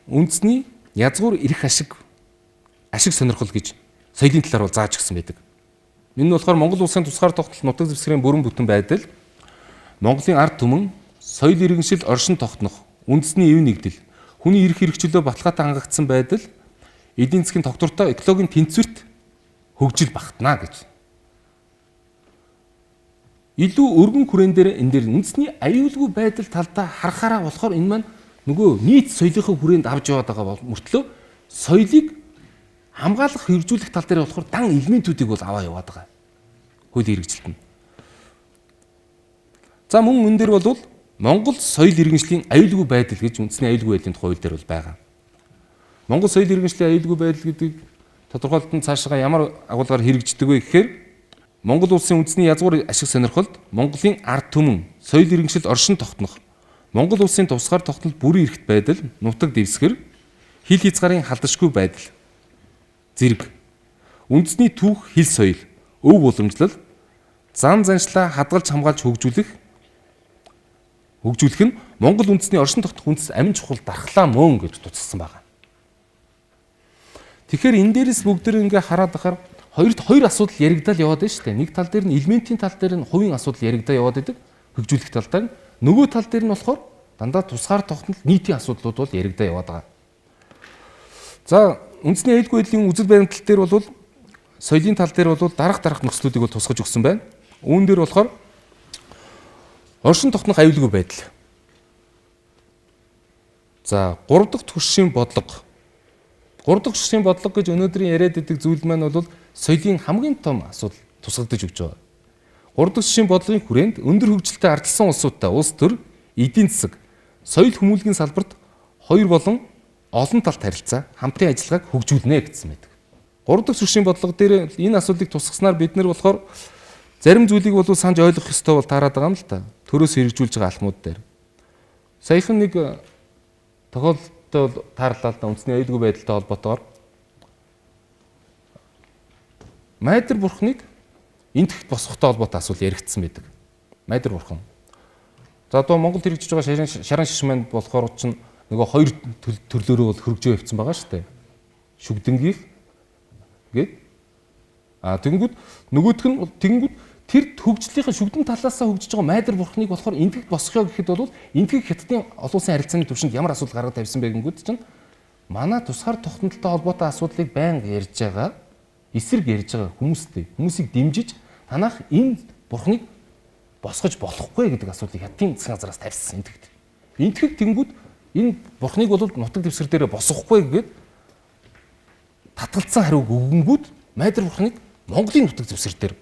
үндэсний язгуур эрх ашиг сонирхол гэж соёлын талаар бол зааж өгсөн байдаг. Энэ нь болохоор Монгол улсын тусгаар тогтнол нутаг дэвсгэрийн бүрэн бүтэн байдал, Монголын ард түмэн, соёл иргэншил оршин тогтнох, үндэсний эв нэгдэл, хүний эрх хэрэгчлөө баталгаатай хангагдсан байдал, эдийн засгийн тогтвортой экологийн тэнцвэрт хөгжил багтана гэж. Илүү өргөн хүрээн дээр энэ дээр үндэсний аюулгүй байдал талдаа харахаараа болохоор энэ маань нөгөө нийт соёлынхоо хүрээнд авч яваад байгаа мөртлөө соёлыг хамгаалах хэрэгжүүлэх тал дээр болохоор дан элементүүдийг бол аваа яваад байгаа. Хуулийн хэрэгжилт нь. За мөн энэ дээр бол Монгол соёл иргэншлийн аюулгүй байдал гэж үндэсний аюулгүй байдлын тухай хууль дээр бол байгаа. Монгол соёл иргэншлийн аюулгүй байдал гэдэг тодорхойлолт нь цаашаа ямар агуулгаар хэрэгждэг вэ гэхээр Монгол улсын үндэсний язгуур ашиг сонирхолд Монголын ард түмэн, соёл иргэншил оршин тогтнох, Монгол улсын тусгаар тогтнол бүрэн эрхт байдал, нутаг дэвсгэр, хил хязгаарын халдашгүй байдал, зэрэг үндэсний түүх, хэл соёл, өв уламжлал, зан заншлаа хадгалж хамгаалж хөгжүүлэх нь Монгол үндэсний оршин тогтнох үндэс амин чухал дархлаа мөн гэж тусалсан байна. Тэгэхээр энэ дээрээс бүгд ингээ хараад ахаар хоёр асуудал яригдал яваад байна шүү дээ. Нэг тал дээр нь элементийн тал дээр нь хувийн асуудал яригдаа яваад байдаг. Хөгжүүлэх тал дээр. Нөгөө тал дээр нь болохоор дандаа тусгаар тогтнол нийтийн асуудлууд бол яригдаа яваад байгаа. За үндэсний аюулгүй байдлын үзэл баримтлал дээр бол соёлын тал дээр бол дараах нөхцлүүдийг бол тусгаж өгсөн байна. Үүн дээр болохоор оршин тогтнох аюулгүй байдал. За 3 дахь түвшийн бодлого. 3 дахь түвшийн бодлого гэж өнөөдрийн яриад байдаг зүйл маань бол соёлын хамгийн том асуудал тусгагдаж өгч байгаа. 3 дахь түвшийн бодлогын хүрээнд өндөр хөгжилтэй ардчилсан улсуудтай улс төр, эдийн засаг, соёл хүмүүлгийн салбарт хоёр болон олон талт харилцаа, хамтын ажиллагааг хөгжүүлнэ гэсэн байдаг. 3 дахь түвшийн бодлого дээр энэ асуудлыг тусгаснаар бид нар болохоор Зарим зүйлийг бол санаж ойлгох ёстой бол таарад байгаа юм л та. Төрөөс хэрэгжүүлж байгаа алхмууд дээр. Саяхан нэг тохиолдолтой бол таарлаа л да, үндэсний аюулгүй байдалтай холбоотойгоор Майдар бурхныг энтэгт босгохтой холбоотой асуулт яригдсан байдаг. Майдар бурхан. За одоо Монголд хэрэгжиж байгаа шаран шишмэнд болохоор чинь нөгөө хоёр төрлөөрөө бол хөргөжөө явцсан байгаа шүү дээ. Шүгдэнгийнх гээд тэгэнгүүт нөгөөх нь тэгэнгүүт тэр хөгжлийнхээ шүгдэн талаасаа хөгжиж байгаа майдар бурхныг болохоор энтэгт босгоё гэхэд бол энтэг хятадын олон улсын харилцааны түвшинд ямар асуудал гаргаж тавьсан бэ гэнгүүт чинь манай тусгаар тогтнолтой холбоотой асуудлыг байнга ярьж байгаа, эсрэг ярьж байгаа хүмүүстэй хүмүүсийг дэмжиж танах энэ бурхныг босгож болохгүй гэдэг асуудлыг хятадын засгийн газраас тавьсан энтэгт. Энтэг тэнгүүд энэ бурхныг бол нутаг дэвсгэр дээр босгохгүй гээд татгалцсан хариуг өгөнгүүд майдар бурхныг Монголын нутаг дэвсгэр дээр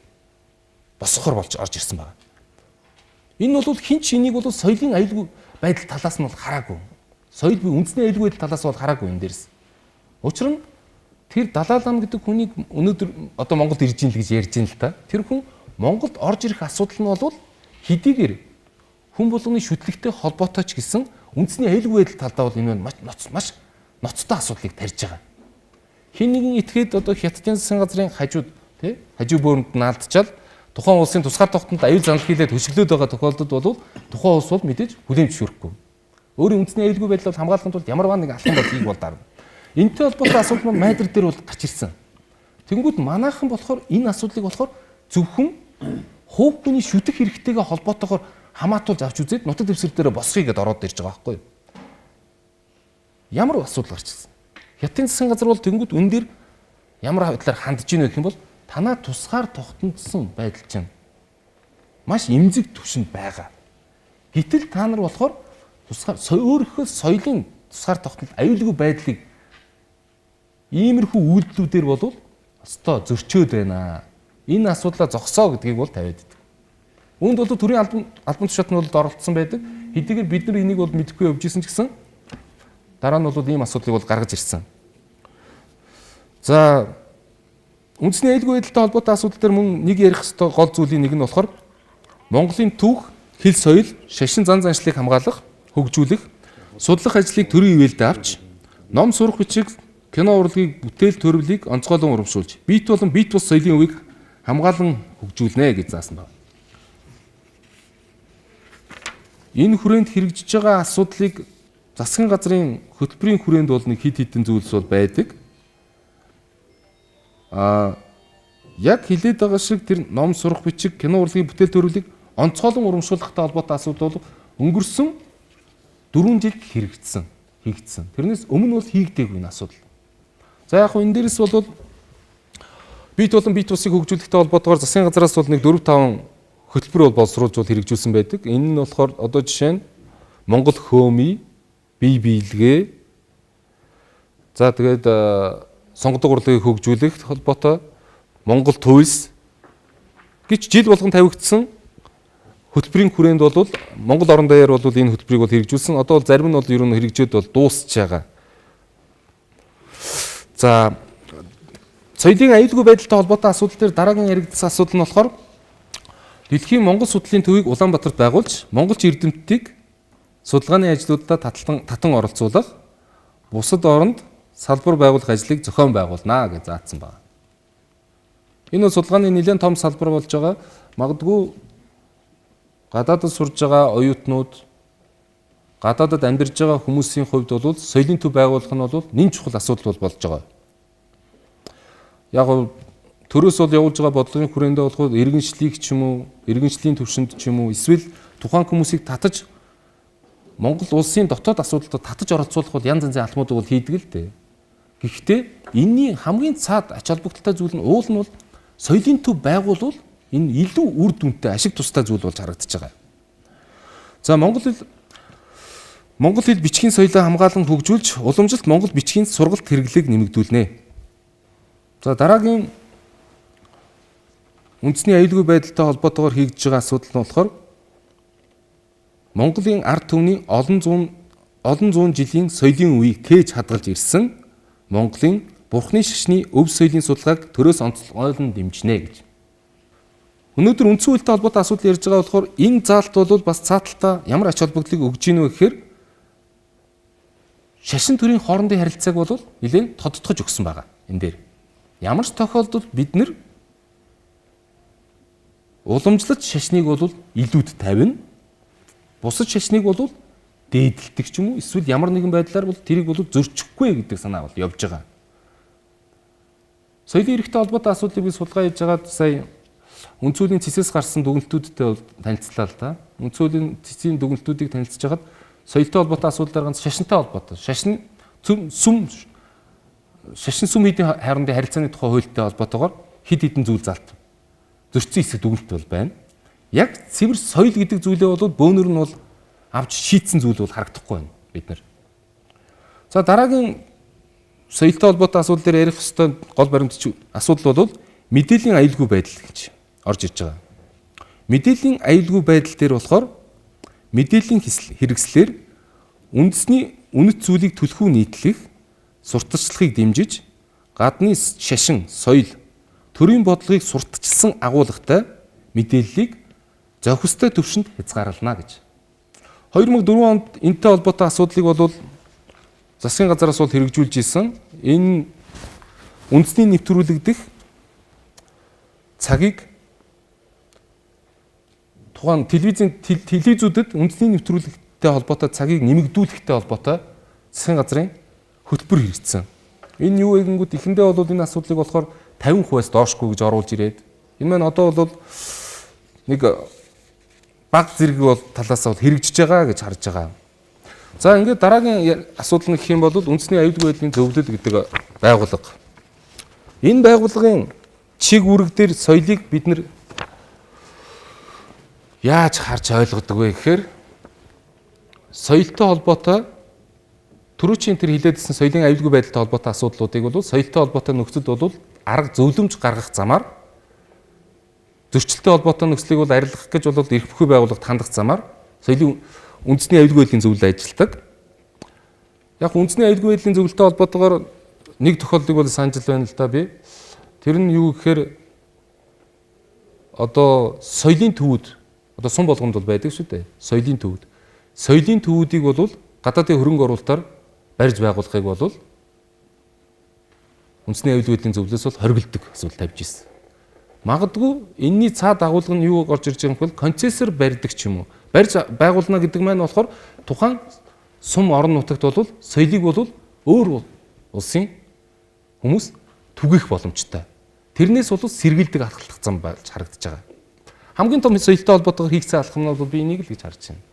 босгохор болж орж ирсэн байна. Энэ бол хин ч энийг бол соёлын аюулгүй байдал талаас нь бол хараагүй. Соёл буюу үндэсний аюулгүй байдал талаас бол хараагүй энэ дээрс. Учир нь тэр Далай лам гэдэг хүнийг өнөөдөр одоо Монголд ирж ийн л гэж ярьж ин л та. Тэр хүн Монголд орж ирэх асуудал нь бол хэдийгээр хүн болгоны шүтлэгтэй холбоотой ч гэсэн үндэсний аюулгүй байдал талдаа бол энэ маш ноцтой асуудлыг тарьж байгаа. Хин нэгэн этгээд одоо хятадын засгийн газрын хажууд тий хажуу бөөрөнд наалдчаал тухайн улсын тусгаар тогтнолд аюул занал хийлээд хөшөглөөд байгаа тохиолдолд бол тухайн улс бол мэдээж хүлээн зөвшөөрөхгүй. Өөрийн үндэсний аюулгүй байдлыг хамгаалахын тулд ямар нэгэн алхам бол хийх бол дарна. Энэтэй холбоотой асуудал маань майдар дээр бол гарч ирсэн. Тэнгүүд манайхан болохоор энэ асуудлыг болохоор зөвхөн хувь хүний шүтэх хэрэгтэйгээ холбоотойгоор хамаатуулж авч үзээд нутаг дэвсгэр дээр босхийг гэдээ ороод ирж байгаа байхгүй юу? Ямар асуудал гарч ирсэн? Хятадын засгийн газар бол тэнгүүд үн дээр ямар байдлаар хандж ийн вэ гэх юм бол танаа тусгаар тогтнодсон байдал чинь маш эмзэг түвшинд байгаа. Гэтэл та нар болохоор тусгаар өөрийнхөө соёлын тусгаар тогтнол аюулгүй байдлыг иймэрхүү үйлдэлүүдээр бол өстой зөрчөөд байна. Энэ асуудлаа зогсоо гэдгийг бол тавиад идэг. Үүнд бол төрийн албан тушаат нь бол оролцсон байдаг. Хэдийгээр бид нар энийг бол мэдэхгүй явж исэн ч гэсэн дараа нь бол ийм асуудлыг бол гаргаж ирсэн. За үндэсний аюулгүй байдалтай холбоотой асуудал дээр мөн нэг ярих ёстой гол зүйлийн нэг нь болохоор Монголын түүх, хэл соёл, шашин зан заншлыг хамгаалах, хөгжүүлэх, судлах ажлыг төрийн ивэлд авч, ном сурах бичиг, кино урлагийг бүтээл төрвлийг онцгойлон урамшуулж, биет болон биет бус соёлын үеийг хамгаалан хөгжүүлнэ гэж заасан байна. Энэ хүрээнд хэрэгжиж байгаа асуудлыг засгийн газрын хөтөлбөрийн хүрээнд бол нэг хэд хэдэн зүйлс бол байдаг. Яг хэлээд байгаа шиг тэр ном сурах бичиг, кино урлагийн бүтээл төрвлийг онцгойлон урамшуулахтай холбоотой асуудал бол өнгөрсөн 4 жилд хэрэгжсэн, хийгдсэн. Тэрнээс өмнө бол хийгдээгүй энэ асуудал. За яг хөө энэ дээрээс бол биет болон биет усыг хөгжүүлэхтэй холбоотойгоор засгийн газраас бол нэг 4-5 хөтөлбөр бол боловсруулж бол хэрэгжүүлсэн байдаг. Энэ нь болохоор одоо жишээ нь Монгол хөөми, бие биелгээ. За тэгээд сонгодог урлагийг хөгжүүлэх холбоотой Монгол туйлс гэж жил болгон тавигдсан хөтөлбөрийн хүрээнд бол Монгол орон даяар бол энэ хөтөлбөрийг бол хэрэгжүүлсэн. Одоо бол зарим нь бол ер нь хэрэгжээд бол дуусч байгаа. За соёлын аюулгүй байдалтай холбоотой асуудал дээр дараагийн яригдсан асуудал нь болохоор дэлхийн Монгол судлалын төвийг Улаанбаатарт байгуулж, монголч эрдэмтдийг судалгааны ажлуудад татан оролцуулах, бусад оронд салбар байгуулах ажлыг зохион байгуулна гэж заасан байна. Энэ бол судалгааны нэлээд том салбар болж байгаа. Магадгүй гадаадд сурж байгаа оюутнууд, гадаадад амьдарч байгаа хүмүүсийн хувьд бол соёлын төв байгуулах нь бол нэн чухал асуудал болж байгаа. Яг төрөөс бол явуулж байгаа бодлогын хүрээндээ болохоор иргэншлийг ч юм уу, иргэншлийн төвшөнд ч юм уу, эсвэл тухайн хүмүүсийг татаж Монгол улсын дотоод асуудалд татаж оролцуулах бол янз янзын алхмуудыг бол хийдэг л дээ. Гэхдээ энэний хамгийн цаад ач холбогдолтой зүйл нь уул нь бол соёлын төв байгуулвал энэ илүү үр дүнтэй ашиг тустай зүйл болж харагдаж байгаа. За Монгол хэл бичгийн соёлоо хамгаалан хөгжүүлж уламжлалт Монгол бичгийн сургалт хэрэглээг нэмэгдүүлнэ. За дараагийн үндэсний аюулгүй байдалтай холбоотойгоор хийгдэж байгаа асуудал нь болохоор Монголын ард түмний олон зуун жилийн соёлын үеийг тээж хадгалж ирсэн Монголын бурхны шашны өв соёлын судалгааг төрөөс онцгойлон дэмжинэ гэж. Өнөөдөр үндсэн хуультай холбоотой асуудал ярьж байгаа болохоор энэ заалт бол бас цааталтаа ямар ач холбогдлыг өгж гинэ вэ гэхээр шашин төрийн хоорондын харилцааг бол нэлээд тодтогч өгсөн байгаа энэ дээр. Ямар ч тохиолдолд бид нэр уламжлалт шашныг бол илүүд тавина. Бусад шашныг бол дээдэлдэг ч юм уу эсвэл ямар нэгэн байдлаар бол тэрийг бол зөрчихгүй гэдэг санаа бол явж байгаа. Соёлын эрхтэй холбоотой асуудлыг би судалгаа хийж байгаад сая үндсүүлийн цэсээс гарсан дүгнэлтүүдтэй бол танилцлаа л да. Үндсүүлийн цэсийн дүгнэлтүүдийг танилцж хагаад соёлтой холбоотой асуудлаар ганц шашинтай холбоотой. Шашин сүм шашин сүм хийдийн хоорондын харилцааны тухай хуультай холбоотойгоор хэд хэдэн зүйл залт зөрчсөн хэсэг дүгнэлт бол байна. Яг цэвэр соёл гэдэг зүйлээ бол бөөнөр нь бол авч шийдсэн зүйл бол харагдахгүй байна бид нар. За дараагийн соёлтой холбоотой асуудал дээр ярих ёстой гол баримтч асуудал бол мэдээллийн аюулгүй байдал гэж орж ирж байгаа. Мэдээллийн аюулгүй байдал дээр болохоор мэдээллийн хэрэгслээр үндэсний үнэт зүйлийг түлхүү нийтлэх, сурталчлахыг дэмжиж, гадны шашин, соёл, төрийн бодлогыг сурталчилсан агуулгатай мэдээллийг зохистой түвшинд хязгаарлана гэж. 2004 онд энэтэй холбоотой асуудлыг бол засгийн газараас бол хэрэгжүүлж исэн. Энэ үндэсний нэвтрүүлэгдэх цагийг тухайн телевизийн телевизүүдэд үндэсний нэвтрүүлэгтэй холбоотой цагийг нэмэгдүүлэхтэй холбоотой засгийн газрын хөтөлбөр хэрэгжсэн. Энэ юу вэ гэнгүүт эхэндээ бол энэ асуудлыг болохоор 50%-аас доошгүй гэж оруулж ирээд энэ маань одоо бол нэг баг зэрэг бол талаас бол хэрэгжиж байгаа гэж харж байгаа. За ингээд дараагийн асуудал нь гэх юм бол үндэсний аюулгүй байдлын зөвлөл гэдэг байгууллага. Энэ байгууллагын чиг үүрэг дээр соёлыг бид нар яаж харж ойлгодог вэ гэхээр соёлтой холбоотой түрүүчийн тэр хилээдсэн соёлын аюулгүй байдалтай холбоотой асуудлуудыг бол соёлтой холбоотой нөхцөлд бол арга зөвлөмж гаргах замаар зөрчилтэй холбоотой нөхцөлийг бол арилгах гэж бол эрх бүхий байгууллагад хандах замаар соёлын үндэсний аюулгүй байдлын зөвлөл ажилладаг. Яг үндэсний аюулгүй байдлын зөвлөлтэй холбоотойгоор нэг тохиолдлыг бол санал байна л да би. Тэр нь юу гэхээр одоо соёлын төвүүд одоо сум болгонд бол байдаг шүү дээ. Соёлын төвүүд. Соёлын төвүүдийг бол гадаадын хөрөнгө оруулалтаар барьж байгуулахыг бол үндэсний аюулгүй байдлын зөвлөлөөс бол хоригддаг асуудал тавьж ирсэн. Магадгүй энэний цаад агуулга нь юу орж ирж байгаа юм бэ? Концессор барьдаг ч юм уу. Барьж байгуулна гэдэг маань болохоор тухайн сум орон нутагт бол соёлыг бол өөр улсын хүмүүс түгэх боломжтой. Тэрнээс бол сэргийлдэг алхах зам болж харагдаж байгаа. Хамгийн том соёлтой холбоотойгоор хийгдсэн алхам нь бол би энийг л гэж харж байна.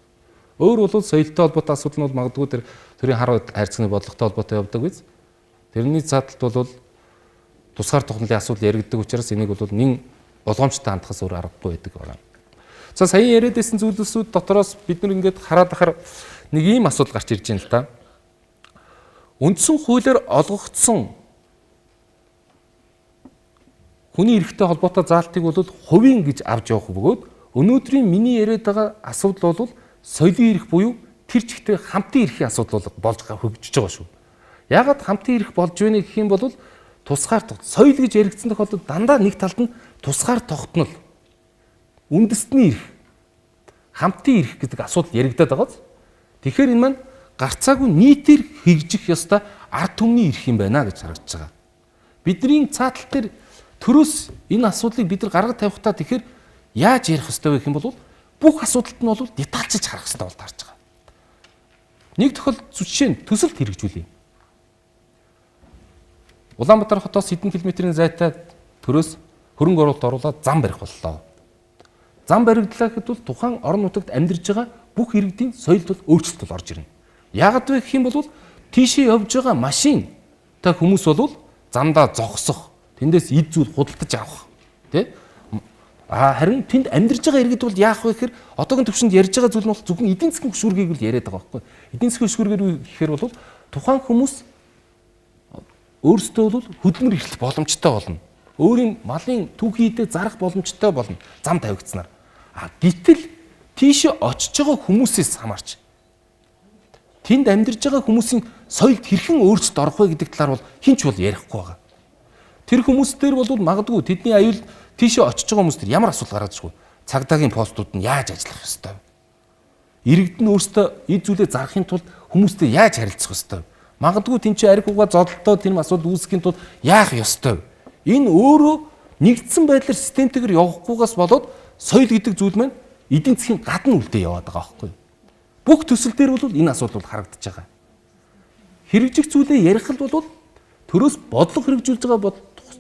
Өөр бол соёлтой холбоотой асуудал нь бол магадгүй тэр төрийн хар хайрцагны бодлоготой холбоотой явдаг биз. Тэрний цааталт бол тусгаар тогтнолын асуудал яригддаг учраас энийг бол нэн болгоомжтой хандахаас өөр аргагүй байдаг байна. За сая яриад байсан зүйлсүүд дотроос бид нар ингээд хараад ахаар нэг ийм асуудал гарч ирж байна л да. Үндсэн хуулиар олгогдсон хүний эрхтэй холбоотой заалтыг бол хувийн гэж авч явах бөгөөд өнөөдрийн миний яриад байгаа асуудал бол соёлын эрх буюу тэр чигтээ хамтын эрхийн асуудал болж хөгжиж байгаа шүү. Яагаад хамтын эрх болж байна гэх юм бол тусгаар соёл гэж яригдсан тохиолдолд дандаа нэг талд нь тусгаар тогтнол, үндэстний эрх, хамтын эрх гэдэг асуудал яригдаад байгаа биз. Тэгэхээр энэ маань гарцаагүй нийтээр хэрэгжих ёстой ард түмний эрх юм байна гэж харагдаж байгаа. Бидний цаатал дээр төрөөс энэ асуудлыг бид нар гаргаж тавихтаа тэгэхээр яаж ярих ёстой вэ гэх юм бол бүх асуудалд нь бол детальчилж харах ёстой бол таарч байгаа. Нэг тохиолдолд жишээ нь төсөлт хэрэгжүүлье. Улаанбаатар хотоос хэдэн километрийн зайтай төрөөс хөрөнгө оруулалт оруулаад зам барих боллоо. Зам баригдлаа гэхэд бол тухайн орон нутагт амьдарч байгаа бүх иргэдийн соёлд бол өөрчлөлт бол орж ирнэ. Яагаад вэ гэх юм бол тийшээ явж байгаа машин та хүмүүс бол замдаа зогсох, тэндээс эд зүйл худалдаж авах, тий? А харин тэнд амьдарч байгаа иргэд бол яах вэ гэхээр одоогийн төвшөнд ярьж байгаа зүйл нь бол зөвхөн эдийн засгийн хөшүүргийг л яриад байгаа байхгүй. Эдийн засгийн хөшүүргээр гэхээр бол тухайн хүмүүс өөрсдөө бол хөдөлмөр эрхлэх боломжтой болно. Өөрийн малын түүхийдээ зарах боломжтой болно. Зам тавигдсанаар. А гэтэл тийшээ очиж байгаа хүмүүсээс хамаарч тэнд амьдарч байгаа хүмүүсийн соёлд хэрхэн өөрчлөлт орох вэ гэдэг талаар бол хэн ч бол ярихгүй байгаа. Тэр хүмүүс дээр бол магадгүй тэдний аюул тийшээ очиж байгаа хүмүүс тэр ямар асуудал гараад ирэх вэ? Цагдаагийн постууд нь яаж ажиллах ёстой вэ? Иргэд нь өөрсдөө эд зүйлээ зарахын тулд хүмүүстэй яаж харилцах ёстой вэ? Магадгүй тэнцээ арх угаа зодолдоо тийм асуудал үүсгэхийн тулд яах ёстой вэ? Энэ өөрөө нэгдсэн байдлаар системтэйгээр явахгүйгаас болоод соёл гэдэг зүйл маань эдийн засгийн гадна үлдээ яваад байгаа байхгүй юу? Бүх төсөл дээр бол энэ асуудал бол харагдаж байгаа. Хэрэгжих зүйлээ ярих л бол төрөөс бодлого хэрэгжүүлж байгаа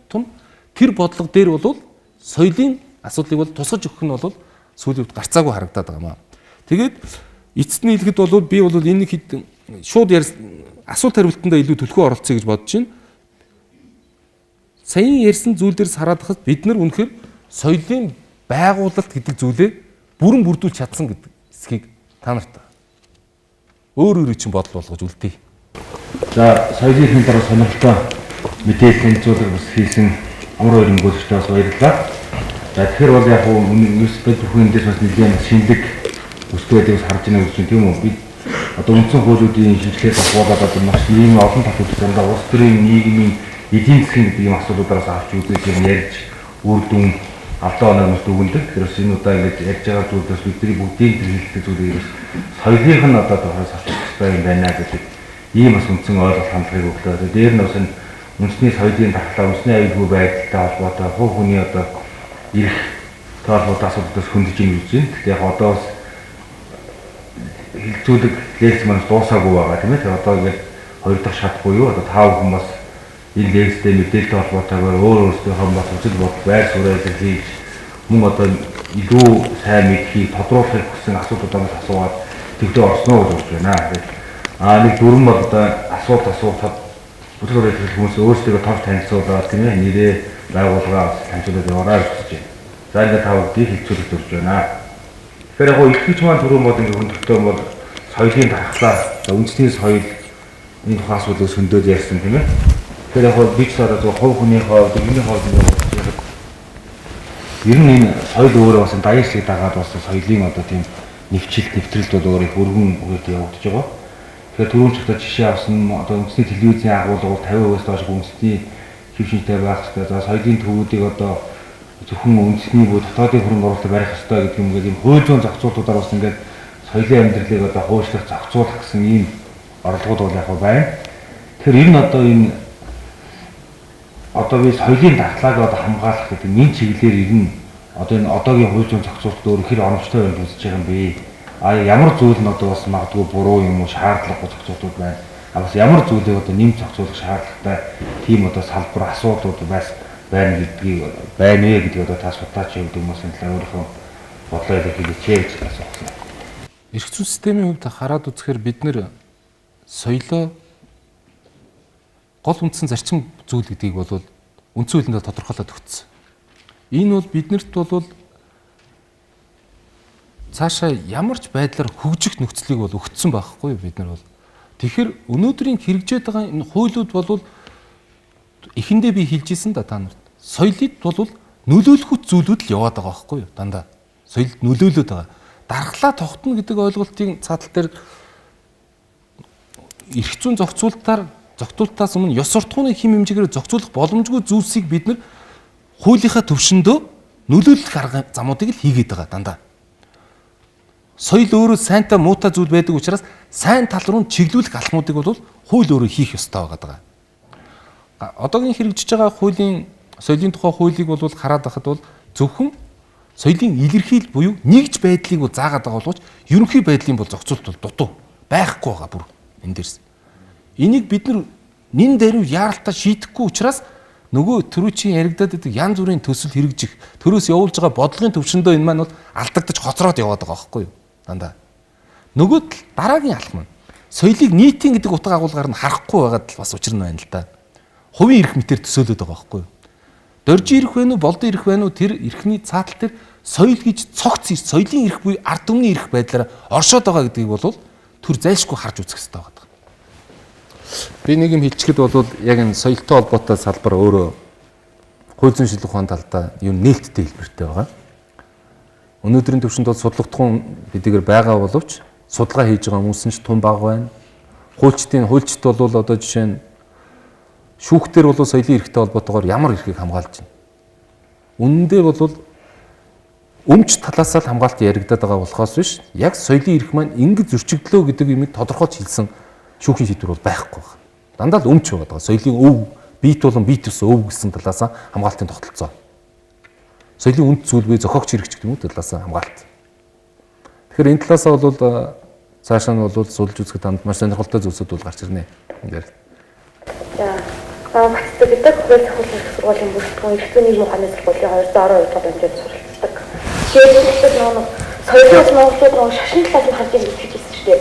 тум тэр бодлого дээр бол соёлын асуудлыг бол тусгаж өгөх нь бол сүүлийн үед гарцаагүй харагдаад байгаа маа. Тэгээд эцэст нь хэлэхэд бол би бол энэ хэд шууд асуулт хариултандаа илүү түлхүү оролцъё гэж бодож байна. Саяын ярьсан зүйл дээрс хараад хахад бид нар үнэхээр соёлын байгуулалт гэдэг зүйлээ бүрэн бүрдүүлж чадсан гэдэг хэсгийг та нарт өөр өөрийн чинь бодол болгож үлдээе. За, соёлын дараа сонирхолтой мэдээлэл танилцуулга бас хийсэн Амар хоёр өмгөөлөгчдөө бас баярлалаа. За, тэгэхээр бол яг үнэс бид бүхэн эндээс бас нэлээд шинэлэг өсгөөдийг бас харж байна гэж байна, тийм үү? Бид одоо үндсэн хуулиудын шинжилгээ давхуулаад одоо маш ийм олон талууд дандаа улс төрийн нийгмийн эдийн засгийн гэдэг ийм асуудлуудаас авч үзэж юм ярьж үр дүн алдаа оноо дүгнэдэг. Тэр бас энэ удаа ингэж ярьж байгаа зүйлээс бидний бүгдийн тэр хэлдэг зүйлийг бас соёлынх нь одоо тухай авч хэрэгтэй юм байна гэдэг ийм бас үндсэн ойлголт хандлагыг өглөө. Дээр нь бас энэ үндэсний соёлын дархлаа, үндэсний аюулгүй байдалтай холбоотой хувь хүний одоо эрх холбоотой асуудлуудаас хөндөж ийн гэж байна. Гэхдээ яг одоо бас хэлцүүлэг лекц маань дуусаагүй байгаа, тийм ээ. Тэгэхээр одоо ингээд хоёр дахь шат буюу одоо та бүхэн бас энэ лекцтэй мэдээлэлтэй холбоотойгоор өөр өөрсдийнхөө бас үзэл бодол байр сууриа хийж мөн одоо илүү сайн мэдхийг тодруулахыг хүссэн асуудлуудаа бас асуугаад төвдөө орсноо гэж бодож байна. Аа, нэг дөрвөн бол одоо асуулт асуухад бүтээл хүрээлэх хүмүүс өөрсдөө тов танилцуулаад, тийм ээ, нэрээ байгууллагаа танилцуулаад яваарай гэж хүсэж байна. За, ингээд та бүдийг хэлцүүлэх зорж байна. Тэгэхээр яг итгэж маань түрүүн бол ингээд хүндэлтэй бол соёлын дархлаа, за үндэсний соёл энэ тухайн асуудлыг сөндөөл ярьсан, тийм ээ. Тэгэхээр яг би ч одоо зөв хувь хүний хувьд, миний хувьд ингээд бодож байхад ер нь энэ соёл өөрөө бас даяар шиг дагаад бас соёлын одоо тийм нэвчилт, нэвтрэлт бол өөр их өргөн үгээр явагдаж байгаа. Тэгэхээр түрүүн ч одоо жишээ авсан одоо үндэсний телевизийн агуулга бол 50%-аас доош үндэсний хэв шинжтэй байх хэрэгтэй. За, соёлын төвүүдийг одоо зөвхөн үндэсний буюу дотоодын хөрөнгө оруулалт барих хэрэгтэй гэдэг юм ингээд ийм хууль зүйн зохицуултуудаар бас ингээд соёлын амьдралыг одоо хуучлах, зохицуулах гэсэн ийм орлогууд бол яг байна. Тэгэхээр ер нь одоо энэ одоо би соёлын дархлааг одоо хамгаалах гэдэг энэ чиглэлээр ер нь одоо энэ одоогийн хууль зүйн зохицуулалт өөр хэр оновчтой байна гэж үзэж байгаа юм бэ? А ямар зүйл нь одоо бас магадгүй буруу юм уу, шаардлагагүй зохицуултууд байна. А бас ямар зүйлийг одоо нэмж зохицуулах шаардлагатай тийм одоо салбар асуудлууд бас байна гэдгийг байна вэ гэдгийг одоо та судлаач хувьд хүмүүсийн талаар өөрийнхөө бодлоо илэрхийлээч гэж асуусан. Эрх зүйн системийн хувьд хараад үзэхээр бид нэр соёлоо гол үндсэн зарчим зүйл гэдгийг бол үндсэн хуулиндаа тодорхойлоод өгсөн. Энэ бол биднэрт бол цаашаа ямар ч байдлаар хөгжих нөхцөлийг бол өгсөн байхгүй бид нар бол. Тэгэхээр өнөөдрийн хэрэгжээд байгаа энэ хуулиуд бол эхэндээ би хэлж ирсэн да та нарт. Соёлыг бол нөлөөлөх зүйлүүд л яваад байгаа байхгүй юу? Дандаа соёлд нөлөөлөд байгаа. Дархлаа тогтно гэдэг ойлголтын цаатал дээр эрх зүйн зохицуултаас өмнө ёс суртахууны хэм хэмжээгээр зохицуулах боломжгүй зүйлсийг бид нар хуулийнхаа төвшөндөө нөлөөлөх арга замуудыг л хийгээд байгаа дандаа. Соёл өөрөө сайнтай муутай зүйл байдаг учраас сайн тал руу чиглүүлэх алхмуудыг бол хууль өөрөө хийх ёстой байгаа. Одоогийн хэрэгжиж байгаа хуулийн соёлын тухай хуулийг бол хараад байхад бол зөвхөн соёлын илэрхийл буюу нэгж байдлыг бол заагаад байгаа боловч ерөнхий байдлын бол зохицуулт бол дутуу байхгүй байгаа бүр энэ дээрс. Энийг бид нар нин даруй яаралтай шийдэхгүй учраас нөгөө төрүүчийн яригадаад байдаг янз бүрийн төсөл хэрэгжих, төрөөс явуулж байгаа бодлогын төвшөндөө энэ маань бол алдагдаж хоцроод яваад байгаа байхгүй юу? Дандаа. Нөгөө тал дараагийн алхам нь соёлыг нийтийн гэдэг утга агуулгаар нь харахгүй байгаад л бас учир нь байна л да. Хувийн эрх мэтэр төсөөлөд байгаа байхгүй юу? Доржийн эрх байна уу, болдын эрх байна уу, тэр эрхний цаатал тэр соёл гэж цогц соёлын эрх буюу ард түмний эрх байдлаар оршоод байгаа гэдгийг бол төр зайлшгүй харж үзэх хэрэгтэй байгаа. Би нэг юм хэлчихэд бол яг энэ соёлтой холбоотой салбар өөрөө хууль зүйн шинжилгээ ухаан талдаа юу нээлттэй хэлбэртэй байгаа. Өнөөдрийн төвшөнд бол судлагдахуун хэдийгээр байгаа боловч судалгаа хийж байгаа хүмүүс нь ч тун бага байна. Хуульчдын хуульчд бол одоо жишээ нь Шүүхтэр бол соёлын эрхтэй холбоотойгоор ямар эрхийг хамгаалж байна? Үнэндээ бол өмч талаасаа л хамгаалт яригдаад байгаа болохоос биш, яг соёлын эрх маань ингэж зөрчигдлөө гэдэг юмыг тодорхойлж хэлсэн шүүхийн шийдвэр бол байхгүй байна. Дандаа л өмч байгаа. Соёлын өв, биет болон бие төрсөн өв гэсэн талаасаа хамгаалтын тогтолцоо. Соёлын үнд зүйлгүй зохиогч хэрэгч гэдэг юм уу талаасаа хамгаалт. Тэгэхээр энэ талаасаа бол цаашаа нь бол судалж үзэхэд танд маш сонирхолтой зүйлсүүд бол гарч ирнэ. Ингээд. За, Бацдаг гэдэг хууль зохиолын их сургуулийн бүрэлдэхүүн эрх зүйн нийгмийн ухааны сургуулийн 212 дахь дамжаад суралцдаг. Тэгээд нөгөө соёлоос монголчууд нөгөө шашин талаас нь харж байгаа гэж хэлсэн шүү дээ.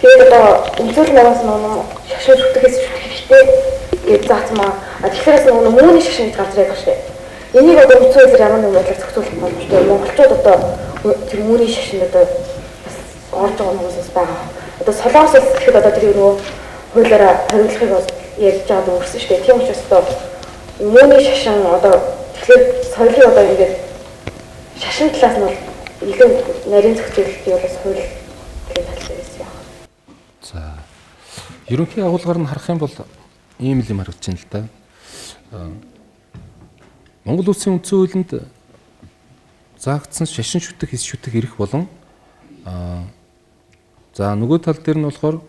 Тэгээд одоо үнцүүл намаас нөгөө шашин шүтгэхээс шүтгэх хэрэгтэй гэж заацмаа. Тэгэхээр нөгөө мууны шашин гэж гарч ирээд байгаа шүү дээ. Энийг одоо үнцүүлэр ямар нэгэн байдлаар зохицуулах боломжтой. Монголчууд одоо тэр мууны шашинд одоо бас орж байгаа хүмүүс байгаа. Одоо Солонгос улс гэхэд одоо тэр нөгөө хуулиараа хориглохыг бас ярьж байгаад өнгөрсөн шүү дээ. Тийм учраас одоо мууны шашин одоо тэгэхээр соёлын одоо ингээд шашин талаас нь бол илүү нарийн зохицуулалтыг бол хууль гэх тал дээрээс яах. За, ерөнхий агуулгаар нь харах юм бол ийм л юм харагдаж байна л да. Монгол улсын үндсэн хуулинд заагдсан шашин шүтэх, хэс шүтэх эрх болон за нөгөө тал дээр нь болохоор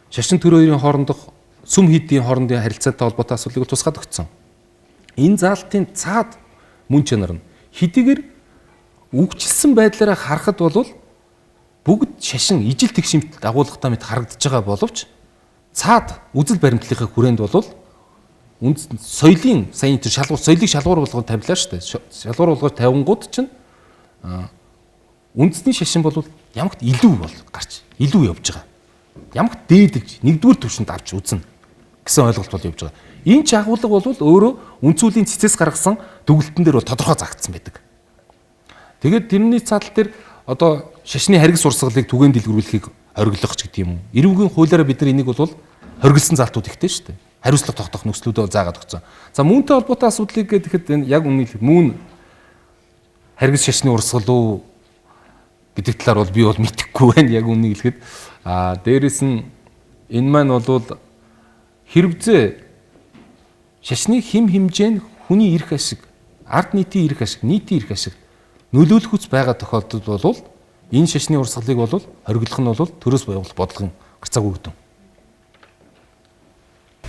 шашин төр хоёрын хоорондох сүм хийдийн хоорондын харилцаатай холбоотой асуудлыг тусгаад өгсөн. Энэ заалтын цаад мөн чанар нь хэдийгээр үгчилсэн байдлаараа харахад бол бүгд шашин ижил тэгшимт дагуулгатай мэт харагдаж байгаа боловч цаад үзэл баримтлалынхаа хүрээнд бол үнд соёлын сайн тэр шалгуур соёлыг шалгуур болгоод тавилаа шүү дээ. Шалгуур болгоод тавингууд чинь үндэсний шашин бол ямагт илүү бол гарч илүү явж байгаа. Ямагт дээдэлж нэгдүгээр түвшинд авч үзнэ гэсэн ойлголт бол явж байгаа. Энэ ч агуулга бол өөрөө үндсүүлийн цэцээс гаргасан дүгэлтэн дээр бол тодорхой заагдсан байдаг. Тэгээд тэрний цаадал дээр одоо шашны харгас урсгалыг түгээн дэлгэрүүлэхийг хориглох ч гэдэг юм уу. Эрүүгийн хуулиараа бид нар энийг бол хориглосон заалтууд ихтэй шүү дээ. Хариуцлага тогтоох нөхцлүүдээ бол заагаад өгсөн. За мөнтэй холбоотой асуудлыг гэхэд энэ яг үнэ мөн харгас шашны урсгал уу гэдэг талаар бол би бол мэдэхгүй байна яг үннийг хэлэхэд. Аа дээрэс нь энэ маань бол хэрвзээ шашны хим хэмжээ нь хүний эрх ашиг, ард нийтийн эрх ашиг, нийтийн эрх ашиг нөлөөлөх үс байгаа тохиолдолд бол энэ шашны урсгалыг бол хориглох нь бол төрөөс боёглох бодлогын гарцаагүй үр дүн.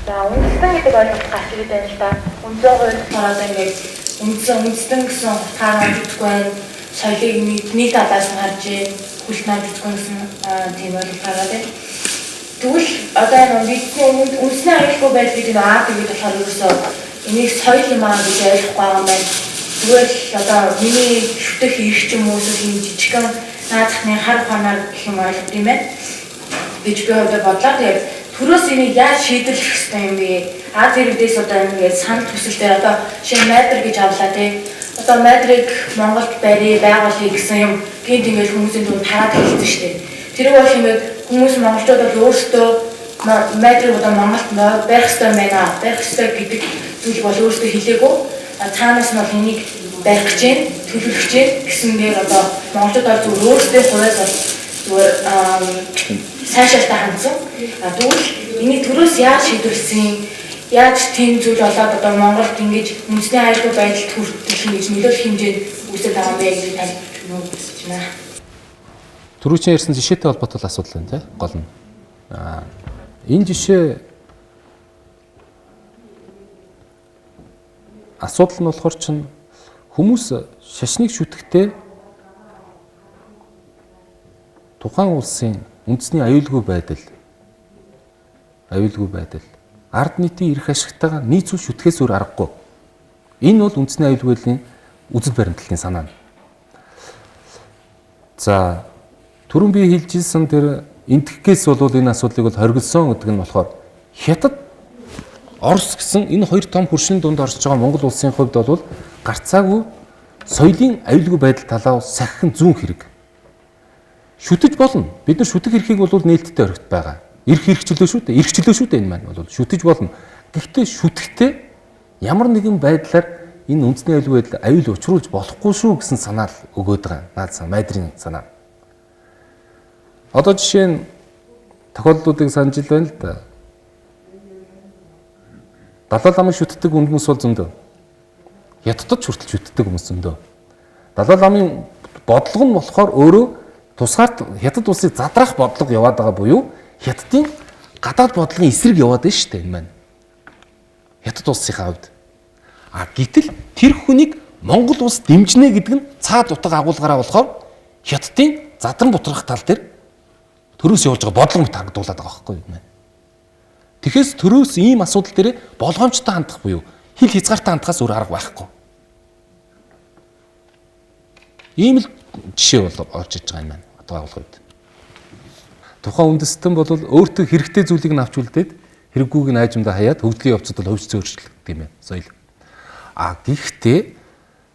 За үндэстэн гэдэг ойлголт гарч ирээд байна л да. Үндсэн хууль болохоор ингээд үндсэн үндэстэн гэсэн утгаар нь үзэхгүй байна. Соёлыг нэг талаас нь харж хүлт маань үзэхгүй гэсэн тийм ойлголт гараад байна. Тэгвэл одоо энэ бидний үндэсний аюулгүй байдал гэдэг нь ард гэдэг болохоор ерөөсөө энийг соёл юм аа гэж ойлгохгүй байгаа юм байна. Тэгвэл одоо миний шүтэх эрх ч юм уу эсвэл юм жижигхэн наазахны хар ухаанаар гэх юм ойлгох юм байна гэж би хувьдаа бодлоо. Тэгээд төрөөс энийг яаж шийдвэрлэх ёстой юм бэ? Аз иргэдээс одоо ингээд санал хүсэлтээр одоо шинэ майдр гэж авлаа тий. Одоо майдрыг Монголд барья, байгуулъя гэсэн юм гинт ингээд хүмүүсийн дунд тараад хэлсэн шүү дээ. Тэр бол ингээд хүмүүс монголчууд бол өөрсдөө майдрыг одоо Монголд барих ёстой байна, барих ёстой гэдэг зүйлийг бол өөрсдөө хэлээгүй. Цаанаас нь бол энийг барих гэж байна, төлөвлөх гэж байна гэсэн дээр одоо монголчууд бол зүгээр өөрсдөө хувиас бол зүгээр сайшаалтай хандсан. Тэгвэл энийг төрөөс яаж шийдвэрлсэн, яаж тийм зүйл болоод одоо Монголд ингэж үндэсний аюулгүй байдалд хүртэл ингэж нөлөөлөх хэмжээнд үүсээд байгаа юм бэ гэж тань хүсэж байна. Түрүүчийн ярьсан жишээтэй холбоотой асуудал байна тий гол нь. Энэ жишээ асуудал нь болохоор чинь хүмүүс шашныг шүтгэхдээ тухайн улсын үндэсний аюулгүй байдал ард нийтийн эрх ашигтайгаа нийцүүл шүтгэхээс өөр аргагүй. Энэ бол үндэсний аюулгүй байдлын үзэл баримтлалын санаа. За түрүүн би хэлж ирсэн тэр энтхгээс бол энэ асуудлыг бол хориглосон гэдэг нь болохоор Хятад Орос гэсэн энэ хоёр том хөршин дунд орж байгаа Монгол улсын хувьд бол гарцаагүй соёлын аюулгүй байдал талаа сахихан зүүн хэрэг. Шүтэж болно. Бид нар шүтэх эрхийг бол нээлттэй орхит байгаа. Эрх хэрэгчлөө шүү дээ. Эрхчлөө шүү дээ энэ маань бол шүтэж болно. Гэхдээ шүтэхдээ ямар нэгэн байдлаар энэ үндэсний аюулгүй байдал аюул учруулж болохгүй шүү гэсэн санаа л өгөөд байгаа. Наад санаа, майдрын санаа. Одоо жишээ нь тохиолдлуудыг санаж л байна л да. Далай ламыг шүтдэг хүмүүс бол зөндөө. Хятадд хүртэл шүтдэг хүмүүс зөндөө. Далай ламын бодлого нь болохоор өөрөө тусгаарт Хятад улсыг задраах бодлого яваад байгаа буюу Хятадын гадаад бодлогын эсрэг яваад байна шүү дээ энэ маань. Хятад улсынхаа хувьд. А гэтэл тэр хүнийг Монгол улс дэмжинэ гэдэг нь цаад утга агуулгаараа болохоор Хятадын задран бутрах тал дээр төрөөс явуулж байгаа бодлого мэт харагдуулаад байгаа байхгүй юу энэ. Тэгэхээс төрөөс ийм асуудал дээр болгоомжтой хандах буюу хил хязгаартай хандахаас өөр арга байхгүй. Ийм л жишээ бол орж иж байгаа юм байна. Утга агуулгын үед. Тухайн үндэстэн бол өөртөө хэрэгтэй зүйлийг нь авч үлдээд хэрэггүйг нь айжмдаа хаяад хөгжлийн явцад бол хөвч зөөрчлөгдөг юм байна. Соёл. А гэхдээ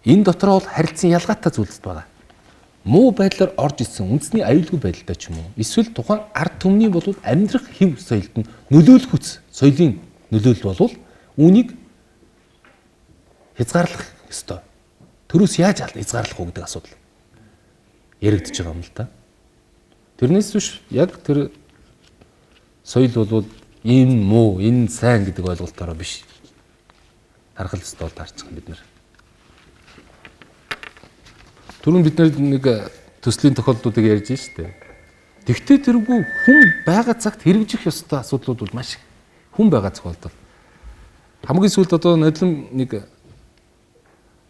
энэ дотроо бол харилцан ялгаатай зүйлс байгаа. Муу байдлаар орж ирсэн үндэсний аюулгүй байдалтай ч юм уу эсвэл тухайн ард түмний бол амьдрах хэв соёлд нь нөлөөлөх үс соёлын нөлөөлөл болвол үүнийг хязгаарлах ёстой. Төрөөс яаж хязгаарлах уу гэдэг асуудал яригдж байгаа юм л да. Тэрнээс биш яг тэр соёл бол энэ муу, энэ сайн гэдэг ойлголтоороо биш. Харах ёстой бол таарчих бид нар. Түрүүн бид нэг төслийн тохиолдлуудыг ярьж штэ. Тэгтээ тэргүй хүн байгаа цагт хэрэгжих ёстой асуудлууд бол маш их. Хүн байгаа тохиолдол. Хамгийн сүүлд одоо нодлон нэг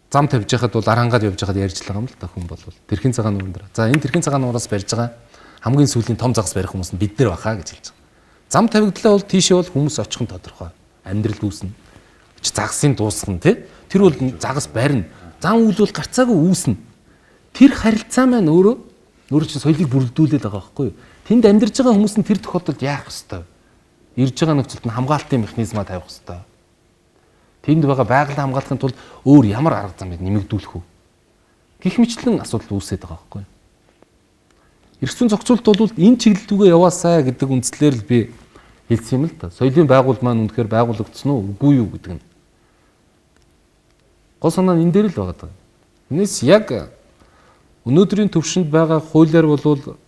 зам тавьж байхад бол ар хангаад явж байхад ярьж байгаа юм л да хүн бол тэрхийн цагаан нууран дээр. За энэ тэрхийн цагаан нуураас барьж байгаа хамгийн сүүлийн том загас барих хүмүүс нь бид нар баха гэж хэлж байгаа. Зам тавигдлаа бол тийшээ бол хүмүүс очих нь тодорхой. Амьдрал үүснэ. Загасын дуусгана тий. Тэр бол загас барина. Зам үйл бол гарцаагүй үүснэ. Тэр харилцаа маань өөрөө чинь соёлыг бүрэлдүүлээд байгаа байхгүй юу? Тэнд амьдарч байгаа хүмүүс нь тэр тохиолдолд яах ёстой вэ? Ирж байгаа нөхцөлд нь хамгаалтын механизмаа тавих ёстой. Тэнд байгаа байгалийн хамгаалахын тулд өөр ямар арга замыг нэмэгдүүлэх вэ? Гэх мэтлэн асуудал үүсээд байгаа байхгүй юу? Эрх зүйн зохицуулалт бол энэ чиглэл рүүгээ яваасай гэдэг үндслээр л би хэлсэн юм л да. Соёлын байгуулалт маань үнэхээр байгуулагдсан уу, үгүй юу гэдэг нь. Гол санаа нь энэ дээр л байгаа даа. Энэс яг өнөөдрийн төвшөнд байгаа хуулиар бол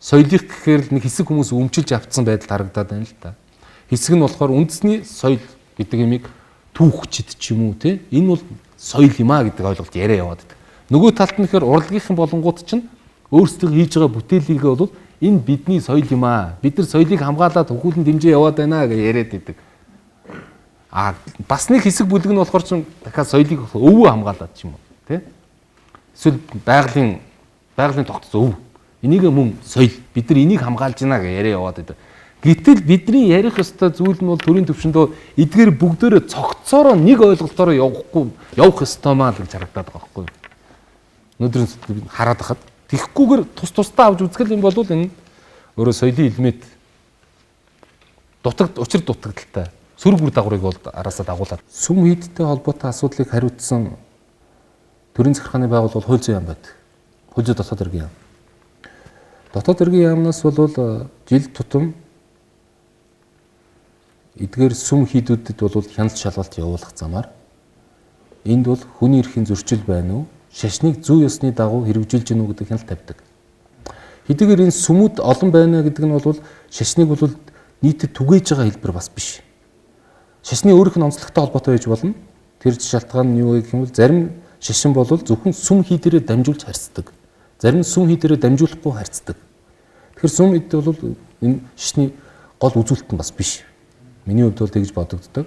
соёлыг гэхээр л нэг хэсэг хүмүүс өмчилж авцсан байдал харагдаад байна л да. Хэсэг нь болохоор үндэсний соёл гэдэг юмыг түүхчид ч юм уу те энэ бол соёл юм а гэдэг ойлголт яриа яваад байдаг. Нөгөө талд нь гэхээр урлагийнхан болонгууд чинь өөрсдөө хийж байгаа бүтээлийгээ бол энэ бидний соёл юм а. Бид нар соёлыг хамгаалаад хөхүүлэн дэмжиж яваад байна гэж яриад байдаг. А бас нэг хэсэг бүлэг нь болохоор чинь дахиад соёлыг өвөө хамгаалаад ч юм уу те. Эсвэл байгалийн тогтц өв. Энийг мөн соёл. Бид нар энийг хамгаалж байна гэж яриа яваад байдаг. Гэтэл бидний ярих ёстой зүйл нь бол төрийн төвшөндөө эдгээр бүгдээрээ цогцоороо нэг ойлголтоороо явах ёстой маа л гэж харагдаад байгаа байхгүй юу? Өнөөдрийн хараад байхад тэгхгүйгээр тус тусдаа авч үзгэл юм бол энэ өөрөө соёлын элемент учир дутагдaltaй сөрөг үр дагаврыг бол араасаа дагуулад сүм хийдтэй холбоотой асуудлыг хариуцсан төрийн захиргааны байгууллага бол хууль зүйн яам байдаг. Хууль зүйн дотоод хэргийн яам. Дотоод хэргийн яамнаас бол жил тутам эдгээр сүм хийдүүдэд бол хяналт шалгалт явуулах замаар энд бол хүний эрхийн зөрчил байна уу? Шашныг зүй ёсны дагуу хэрэгжүүлж гэнэ үү гэдэг хяналт тавьдаг. Хэдийгээр энэ сүмүүд олон байна гэдэг нь бол шашныг бол нийтэд түгээж байгаа хэлбэр бас биш. Шашны өөрийнх нь онцлогтой холбоотой байж болно. Тэр шалтгаан нь юу вэ гэх юм бол зарим шашин бол зөвхөн сүм хийдэрээ дамжуулж харьцдаг. Зарим нь сүм хийдэрээ дамжуулахгүй харьцдаг. Тэгэхээр сүм хийд бол энэ шашны гол үзүүлэлт нь бас биш. Миний хувьд бол тэгж бодогддог.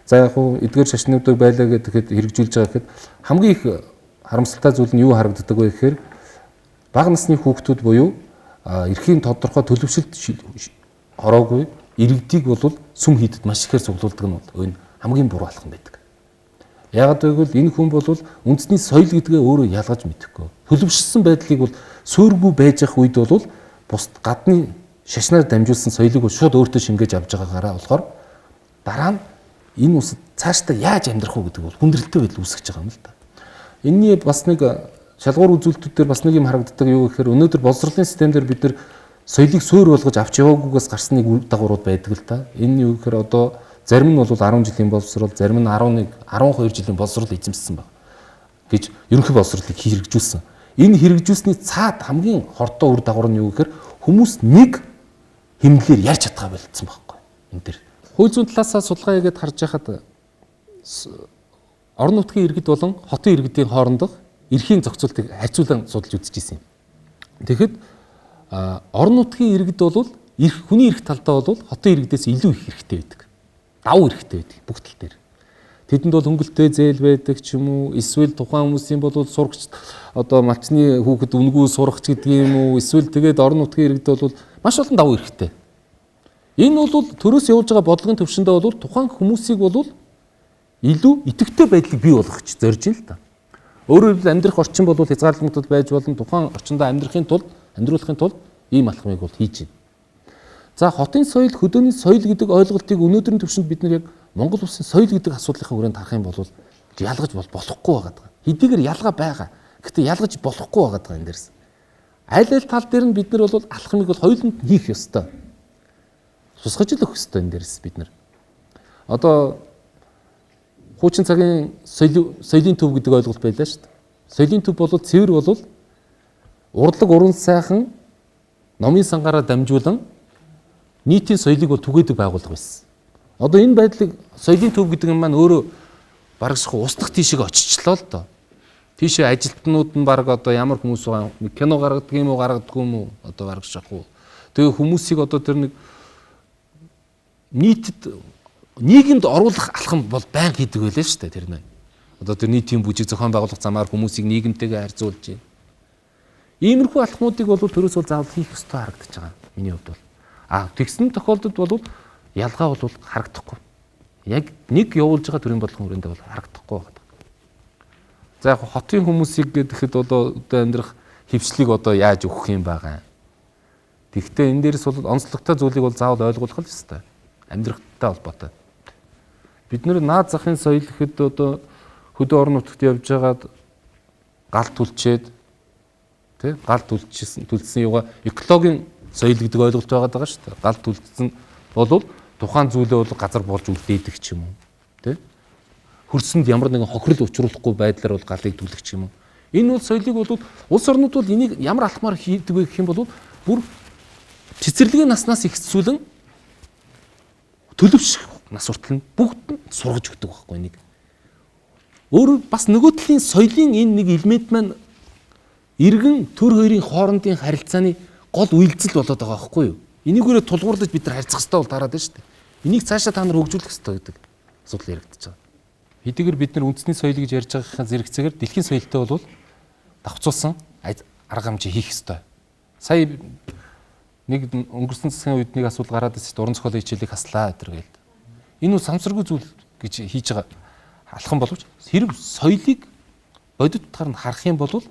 За яг хуу эдгээр шашнуудыг байлаа гэхэд хэрэгжүүлж байгаа гэхэд хамгийн их харамсалтай зүйл нь юу харагддаг вэ гэхээр бага насны хүүхдүүд буюу эрхийн тодорхой төлөвшөлт ороогүй иргэдийг бол сүм хийдэд маш ихээр цуглуулдаг нь бол энэ хамгийн буруу алхам байдаг. Яагаад гэвэл энэ хүн бол үндэсний соёл гэдгээ өөрөө ялгаж мэдэхгүй. Төлөвшсөн байдлыг бол суургүй байж явах үед бол бусд гадны шашнаар дамжуулсан соёлыг бол шууд өөртөө шингээж авч байгаагаараа болохоор дараа нь энэ улсад цаашдаа яаж амьдрах уу гэдэг бол хүндрэлтэй байдал үүсгэж байгаа юм л да. Энийний бас нэг шалгуур үзүүлэлтүүд дээр бас нэг юм харагддаг юу гэхээр өнөөдөр боловсролын систем дээр бид нар соёлыг суур болгож авч яваагүйгээс гарсан нэг үр дагаврууд байдаг л та. Энэ нь юу гэхээр одоо зарим нь бол 10 жилийн боловсрол, зарим нь 11, 12 жилийн боловсрол эзэмссэн баг гэж ерөнхий боловсролыг хэрэгжүүлсэн. Энэ хэрэгжүүлсний цаад хамгийн хордоо үр дагавар нь юу гэхээр хүмүүс нэг хэмнэлээр ярьж чадгаа болцсон байхгүй энэ дэр. Хууль зүйн талаасаа судалгаа хийгээд харж байхад Орон нутгийн иргэд болон хотын иргэдийн хоорондох эрхийн зохицуултыг харьцуулан судалж үзчихсэн юм. Тэгэхэд орон нутгийн иргэд бол эрх хүний эрх талдаа бол хотын иргэдээс илүү их эрхтэй байдаг. Давуу эрхтэй байдаг бүх тал дээр. Тэдэнд бол хөнгөлтэй зээл байдаг ч юм уу, эсвэл тухайн хүмүүсийн бол сурагч одоо малчны хүүхэд үнгүй сурагч гэдэг юм уу, эсвэл тэгээд орон нутгийн иргэд бол маш олон давуу эрхтэй. Энэ бол төрөөс явуулж байгаа бодлогын төвшөндөө бол тухайн хүмүүсийг бол илүү идэвхтэй байдлыг бий болгох гэж зорж байна л да. Өөрөөр хэлбэл амьдрах орчин бол хязгаарлагдмал байж болно. Тухайн орчиндөө амьдрахын тулд, амьдруулахын тулд ийм алхмыг бол хийж байна. За хотын соёл, хөдөөний соёл гэдэг ойлголтыг өнөөдрийн төвшөнд бид нар яг Монгол улсын соёл гэдэг асуудлынхаа хүрээнд харах юм бол ялгаж бол болохгүй байгаа даа. Хэдийгээр ялгаа байгаа. Гэхдээ ялгаж болохгүй байгаа даа энэ дээрс. Аль аль тал дээр нь бид нар бол алхмыг бол хоёуланд хийх ёстой. Тусгаж л өгөх ёстой энэ дээрс бид нар. Одоо хуучин цагийн соёлын төв гэдэг ойлголт байлаа шүү дээ. Соёлын төв бол цэвэр бол урлаг уран сайхан номын сангаараа дамжуулан нийтийн соёлыг бол түгээдэг байгууллага байсан. Одоо энэ байдлыг соёлын төв гэдэг юм маань өөрөө барагсах устдах тийшээ очичлоо л доо. Тийшээ ажилтнууд нь бараг одоо ямар хүмүүс байгаа нэг кино гаргадаг юм уу гаргадаггүй юм уу одоо барагсах уу. Тэгээ хүмүүсийг одоо тэр нэг нийтэд нийгэмд оруулах алхам бол байнга хийдэг байлаа шүү дээ тэр нэ. Одоо тэр нийтийн бүжиг зохион байгуулах замаар хүмүүсийг нийгэмтэйгээ харьцуулж байна. Иймэрхүү алхмуудыг бол төрөөс бол заавал хийх ёстой харагдаж байгаа. Миний хувьд бол. А тэгсэн тохиолдолд бол ялгаа бол харагдахгүй. Яг нэг явуулж байгаа төрийн бодлогын хүрээндээ бол харагдахгүй байна. За яг хотын хүмүүсийг гэхэд одоо амьдрах хөвчлийг одоо яаж өгөх юм байгаа. Тэгэхдээ энэ дээрс бол онцлогтой зүйлийг бол заавал ойлгуулах л ёстой. Амьдрахтай холбоотой. Бид нэр наад захын соёл гэхэд одоо хөдөө орон нутагт явж байгаад гал түлчээд тий гал түлчсэн юугаа экологийн соёл гэдэг ойлголт байгаад байгаа шүү дээ. Гал түлчсэн бол тухайн зүйлээ бол газар болж үлдээдэг ч юм уу тий. Хөрсөнд ямар нэгэн хохирол учруулахгүй байдлаар бол галыг түлэх ч юм уу. Энэ бол соёлыг бол улс орнууд бол энийг ямар алхмаар хийдэг вэ гэх юм бол бүр цэцэрлэгийн наснаас ихсүүлэн төлөвшөх нас хүртэл нь бүгд нь сургаж өгдөг байхгүй нэг. Өөр бас нөгөө талын соёлын энэ нэг элемент маань иргэн төр хоёрын хоорондын харилцааны гол үйлдэл болоод байгаа байхгүй юу? Энийгээрээ тулгуурлаж бид нар харьцах хэрэгтэй бол таарад байна шүү дээ. Энийг цаашаа та нар хөгжүүлэх хэрэгтэй гэдэг асуудал яригдчихэж байгаа. Хэдийгээр бид нар үндэсний соёл гэж ярьж байгаагийн зэрэгцээгээр дэлхийн соёлтой бол давхцуулсан арга хэмжээ хийх ёстой. Сая нэг өнгөрсөн засгийн үед нэг асуудал гараад ирсэн уран зохиолын хичээлийг хаслаа гэдэг гээл. Энэ нь самсаргүй зүйл гэж хийж байгаа алхам боловч хэрв соёлыг бодит утгаар нь харах юм бол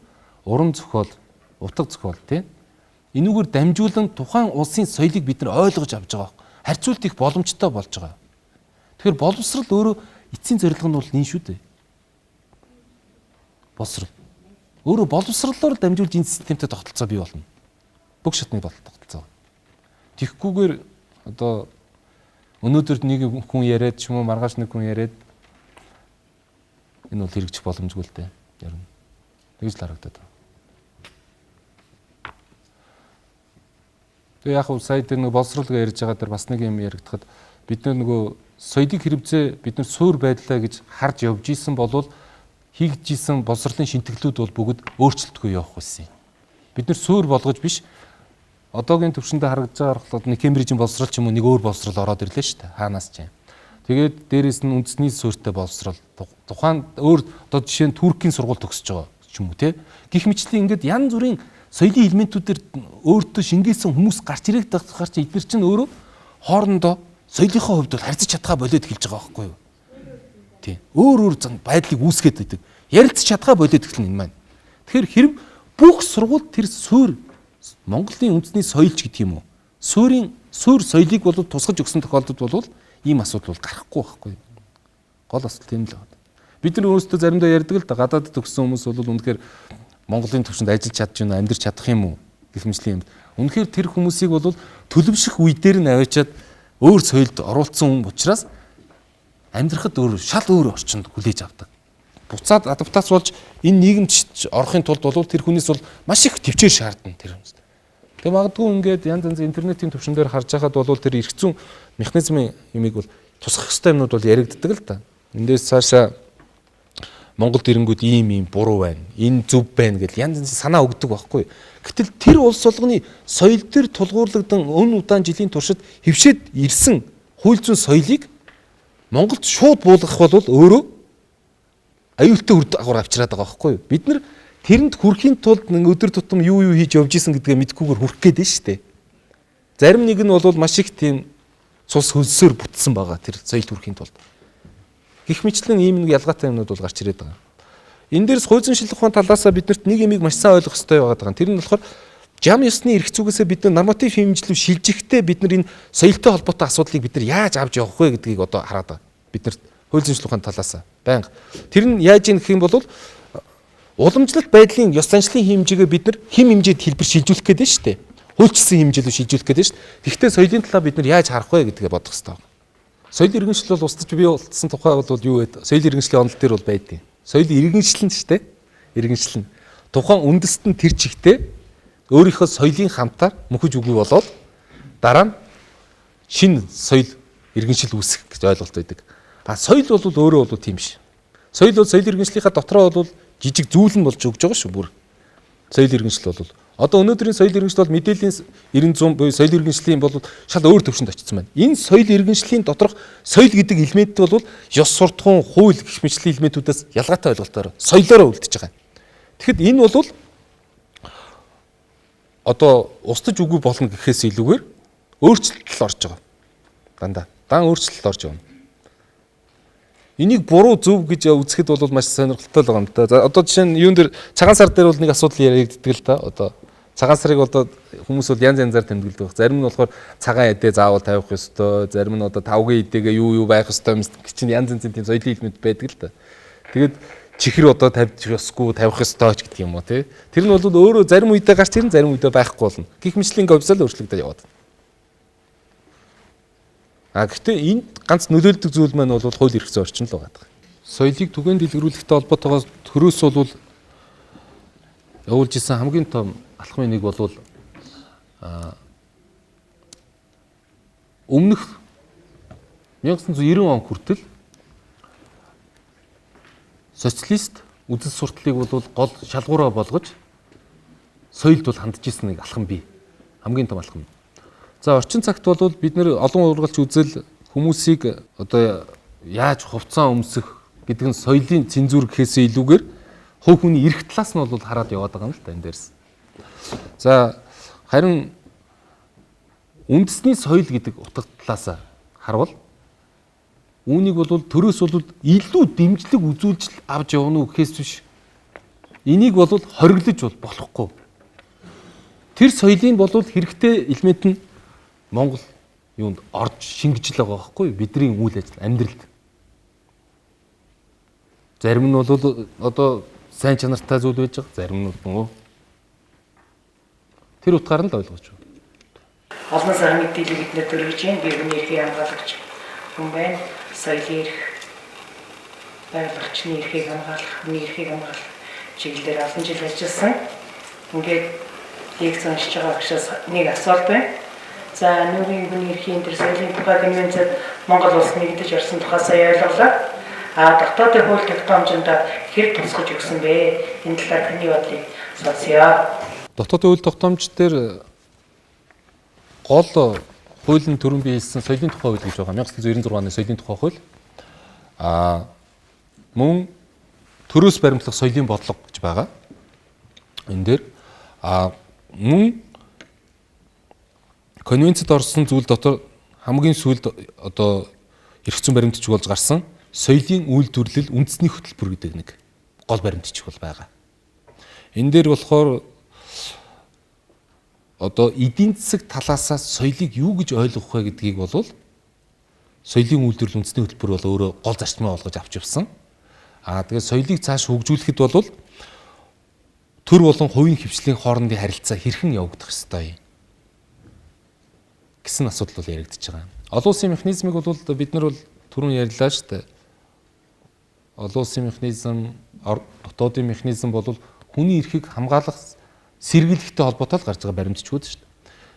уран зохиол, утга зохиол тийм энүүгээр дамжуулан тухайн улсын соёлыг бид нар ойлгож авч байгаа. Харьцуулт их боломжтой болж байгаа. Тэгэхээр боловсрал өөрөө эцсийн зорилго нь бол энэ шүү дээ. Боловсрал. Өөрөө боловсралоор дамжуулж энэ системтэй тогтолцоо бий болно. Бүх шатны тогтолцоо. Тэгэхгүйгээр одоо өнөөдөр нэг хүн яриад ч юм уу маргааш нэг хүн яриад энэ бол хэрэгжих боломжгүй л дээ. Ер нь. Тэгж л харагдаад байна. Тэгээ яг сая тэр нэг боловсрол гэж ярьж байгаа дээр бас нэг юм яригдахад бид нөгөө соёлыг хэрэгцээ бид нар суур байдлаа гэж харж явж исэн болвол хийгдэж исэн боловсролын шинтгэлүүд бол бүгд өөрчлөлтгүй явах байсан юм. Бид нар суур болгож биш одоогийн төвшөндөө харагдаж байгаа болохоор нэг Кембрижийн боловсрол ч юм уу нэг өөр боловсрол ороод ирлээ шүү дээ. Хаанаас ч юм. Тэгээд дээрэс нь үндэсний суурьтай боловсрол тухайн өөр одоо жишээ нь Туркийн сургууль төгсөж байгаа ч юм уу те. Гэх мэтлийн ингээд янз бүрийн соёлын элементүүдээр өөртөө шингээсэн хүмүүс гарч ирэх тахаар чи эдгээр чинь өөрөө хоорондоо соёлынхоо хувьд бол харьцаж чадхаа болоод эхэлж байгаа байхгүй юу? Тийм. Өөр өөр зан байдлыг үүсгээд байдаг. Ярилцаж чадхаа болоод эхэлнэ энэ маань. Тэгэхээр хэрв бүх сургууль тэр суур Монголын үндэсний соёлч гэдэг юм уу? Суурийн суур соёлыг бол тусгаж өгсөн тохиолдолд бол ийм асуудал бол гарахгүй байхгүй юу? Гол асуудал тийм л байна. Бид нар өөрсдөө заримдаа ярьдаг л да гадаадд төгссөн хүмүүс бол үнэхээр Монголын төвшөнд ажиллаж чадж байна, амьдарч чадах юм уу гэх мэтлэн юм. Үнэхээр тэр хүмүүсийг бол төлөвших үе дээр нь аваачаад өөр соёлд оруулсан хүн учраас амьдрахад өөр шал өөр орчинд хүлээж авдаг. Буцаад адаптац болж энэ нийгэмд орохын тулд бол тэр хүнээс бол маш их төвчээр шаардна тэр хүмүүс. Тэгээ магадгүй ингээд янз янзын интернетийн төвшин дээр харж байхад бол тэр эрх зүйн механизмын юмыг бол тусгах ёстой юмнууд бол яригддаг л да. Эндээс цаашаа Монголд ирэнгүүд ийм ийм буруу байна. Энэ зөв байна гэл янз янзын санаа өгдөг байхгүй. Гэтэл тэр улс болгоны соёл дээр тулгуурлагдан өн удаан жилийн туршид хөвшөөд ирсэн хууль зүйн соёлыг Монголд шууд буулгах бол өөрөө аюултай үр дагавар авчираад байгаа байхгүй юу? Бид нар тэрэнд хүрэхийн тулд нэг өдөр тутам юу юу хийж явж исэн гэдгээ мэдэхгүйгээр хүрэх гээд байна шүү дээ. Зарим нэг нь бол маш их тийм цус хөлсөөр бүтсэн байгаа тэр соёлд хүрэхийн тулд. Гэх мэтлэн ийм нэг ялгаатай юмнууд бол гарч ирээд байгаа. Энэ дээрс хууль зүйн шинжилгээ ухаан талаасаа биднэрт нэг юмыг маш сайн ойлгох хэрэгтэй байгаа. Тэр нь болохоор жам ёсны эрх зүйгээсээ бид нар норматив хэмжлүү шилжихдээ бид нар энэ соёлтой холбоотой асуудлыг бид нар яаж авч явах вэ гэдгийг одоо хараад байгаа. Бид нар хууль зүйн шинжилгээ ухааны талаасаа байнга. Тэр нь яаж юм гэх юм бол уламжлалт байдлын ёс заншлын хэмжээгээ бид нар хэм хэмжээд хэлбэр шилжүүлэх гээд байна шүү дээ. Хуульчилсан хэмжээлүү шилжүүлэх гээд байна шүү дээ. Тэгэхдээ соёлын талаа бид нар яаж харах вэ гэдгээ бодох хэрэгтэй байна. Соёл иргэншил бол устж бий болсон тухай бол юу вэ? Соёл иргэншлийн онол дээр бол байдیں۔ Соёл иргэншил нь шүү дээ. Иргэншил нь тухайн үндэст нь тэр чигтээ өөрийнхөө соёлын хамтаар мөхөж үгүй болоод дараа нь шинэ соёл иргэншил үүсгэх гэж ойлголт байдаг. А соёл бол өөрөө бол тийм биш. Соёл бол соёл иргэншлийнхаа дотроо бол жижиг зүйл нь болж өгж байгаа шүү бүр. Соёл иргэншил бол одоо өнөөдрийн соёл иргэншил бол мэдээллийн 90 100 буюу соёл иргэншлийн бол шал өөр төвшөнд очсон байна. Энэ соёл иргэншлийн доторх соёл гэдэг элемент бол ёс суртахуун, хууль гэх мэтлийн элементүүдээс ялгаатай ойлголтоор соёлоороо үлдэж байгаа. Тэгэхэд энэ бол одоо устж үгүй болно гэхээс илүүгээр өөрчлөлт орж байгаа. Дандаа дан өөрчлөлт орж явна. Энийг буруу зөв гэж үзэхэд бол маш сонирхолтой л байгаа юм да. За одоо жишээ нь юун дээр цагаан сар дээр бол нэг асуудал яригддаг л да. Одоо цагаан сарыг одоо хүмүүс бол янз янзаар тэмдэглэдэг баг. Зарим нь болохоор цагаан эдээ заавал тавих ёстой, зарим нь одоо тавгийн эдээгээ юу юу байх ёстой юм чинь янз янзын тийм соёлын элемент байдаг л да. Тэгээд чихэр одоо тавьж ёсгүй, тавих ёстой ч гэдэг юм уу тий. Тэр нь бол өөрөө зарим үедээ гарч ирнэ, зарим үедээ байхгүй болно. Гэх мэтлэн говьсол өөрчлөгдөж яваад. А гэхдээ энд ганц нөлөөлдөг зүйл маань бол хууль эрх зүйн орчин л байгаа. Соёлыг түгээн дэлгэрүүлэхтэй холбоотойгоо төрөөс бол явуулж исэн хамгийн том алхмын нэг бол өмнөх 1990 он хүртэл социалист үзэл сурталыг бол гол шалгуураа болгож соёлд бол хандж исэн нэг алхам бий. Хамгийн том алхам. За орчин цагт бол бид нэр олон ургалч үзэл хүмүүсийг одоо яаж хувцас өмсөх гэдэг нь соёлын цензуур гэхээсээ илүүгээр хувь хүний эрх талаас нь бол хараад яваад байгаа юм л та энэ дээрс. За харин үндэсний соёл гэдэг утга талаас харвал үүнийг бол төрөөс бол илүү дэмжлэг үзүүлж авч явна уу гэхээс биш. Энийг бол хориглож бол болохгүй. Тэр соёлын бол хэрэгтэй элемент нь Монгол юунд орж шингэж л байгаа байхгүй юу? Бидний үйл ажил амьдралд. Зарим нь бол одоо сайн чанартай зүйл байж байгаа, зарим нь бол тэр утгаар нь л ойлгож байна. Олон сар мэдээлэл бид нэр төрөж байна. Би хүний эрхийг хамгаалагч хүн байна. Соёлын эрх, байгалийн эрхийг хамгаалах, хүний эрхийг хамгаалах чиглэлээр олон жил ажилласан. Ингээд лекц уншиж байгаа багшаас нэг асуулт байна. За нүүрийн хүний эрхийн тэр соёлын тухай конвенцид Монгол улс нэгдэж орсон тухай сая ойлголоо. А дотоодын хууль тогтоомжинд хэр тусгаж өгсөн бэ? Энэ талаар таны бодлыг сонсъё. Дотоодын хууль тогтоомж дээр гол хуулийн төрөн бий хийсэн соёлын тухай хууль гэж байгаа. 1996 оны соёлын тухай хууль. А мөн төрөөс баримтлах соёлын бодлого гэж байгаа. Энэ дээр а мөн конвенцэд орсон зүйл дотор хамгийн сүүлд одоо эрх зүйн баримтчиг болж гарсан соёлын үйлдвэрлэл үндэсний хөтөлбөр гэдэг нэг гол баримтчиг бол байгаа. Энэ дээр болохоор одоо эдийн засаг талаасаа соёлыг юу гэж ойлгох вэ гэдгийг бол соёлын үйлдвэрлэл үндэсний хөтөлбөр бол өөрөө гол зарчмаа болгож авч явсан. Аа тэгээд соёлыг цааш хөгжүүлэхэд бол төр болон хувийн хвшлийн хоорондын харилцаа хэрхэн явагдах ёстой юм гэсэн асуудал бол яригдчихэж байгаа. Олон улсын механизмыг бол бид нар бол түрүүн ярьлаа шүү дээ. Олон улсын механизм, дотоодын механизм бол хүний эрхийг хамгаалах сэргийлэхтэй холбоотой л гарч байгаа баримтчгууд шүү дээ.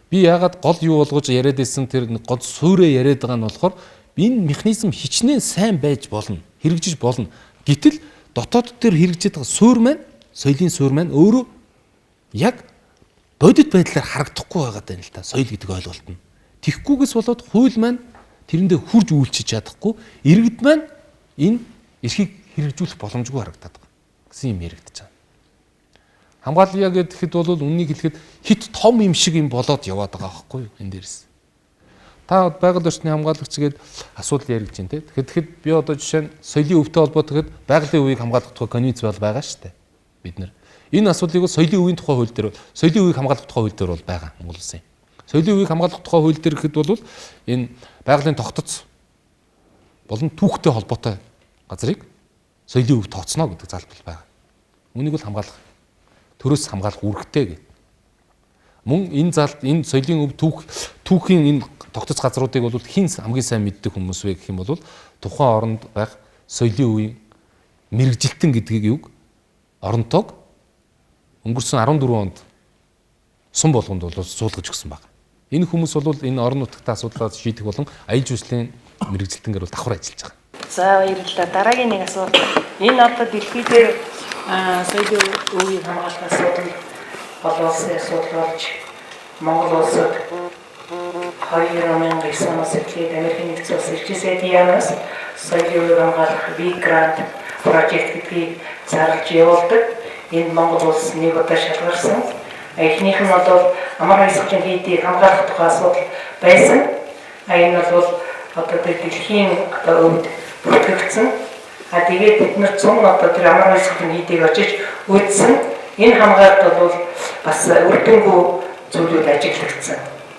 Би яагаад гол юу болгож яриад байсан тэр гол суурэ яриад байгаа нь болохоор энэ механизм хичнээн сайн байж болно. Хэрэгжиж болно. Гэтэл дотоод дээр хэрэгжиж байгаа суурь маань, соёлын суурь маань өөрөө яг бодит байдлаар харагдахгүй байгаа даа л та соёл гэдэг ойлголт нь. Тэгхгүйгээс болоод хууль маань тэрэндээ хурж үйлчилж чадахгүй, иргэд маань энэ эрхийг хэрэгжүүлэх боломжгүй харагдаад байгаа гэсэн юм яригдаж байгаа. Хамгаалъя гэхэд бол үннийг хэлэхэд хит том юм шиг юм болоод яваад байгаа байхгүй юу энэ дээрс. Та байгаль орчны хамгаалагч гээд асуудал яригдж байна те. Тэгэхэд би одоо жишээ нь соёлын өвтэй холбоотой гэхэд байгалийн өвийг хамгаалах тухай конвенц бол байгаа шүү дээ. Бид нэр энэ асуудлыг бол соёлын өвийн тухай хууль дээр, соёлын өвийг хамгаалах тухай хууль дээр бол байгаа Монгол улсын. Соёлын өвийг хамгаалах тухай хууль дээр гэхэд бол энэ байгалийн тогтоц болон түүхтэй холбоотой газрыг соёлын өв тооцно гэдэг залбал байгаа. Үүнийг бол хамгаалах, төрөөс хамгаалах үүрэгтэй гэдэг. Мөн энэ залт энэ соёлын өв түүхийн энэ тогтоц газруудыг бол хэн хамгийн сайн мэддэг хүмүүс вэ гэх юм бол тухайн оронд байх соёлын өвийн мэргэжилтэн гэдгийг юг оронтойг өнгөрсөн 14 онд сум болгонд бол суулгаж өгсөн баг. Энэ хүмүүс бол энэ орон нутагт асуудлаа шийдэх болон аялал жуулчлалын мэргэжилтэнгээр бол давхар ажиллаж байгаа. За баярлалаа. Дараагийн нэг асуулт. Энэ одоо дэлхий дээр соёлын өвийг хамгаалах асуудал олон улсын асуудал болж Монгол улсад 2009 оноос эхлээд Америкийн нэгдсэн улс элчин сайдын яамнаас соёлын өвийг хамгаалах Big Grant project гэдгийг зарлж явуулдаг. Энд Монгол улс нэг удаа шалгарсан. Эхнийх нь бол амар баясгалан хийдийг хамгаалах тухай асуудал байсан. Энэ бол одоо тэр дэлхийн одоо өвд бүртгэгдсэн. Тэгээд бид нар 100 одоо тэр амар баясгалан хийдийг очиж үзсэн. Энэ хамгаалалт бол бас үр дүнгүй зүйлүүд ажиглагдсан.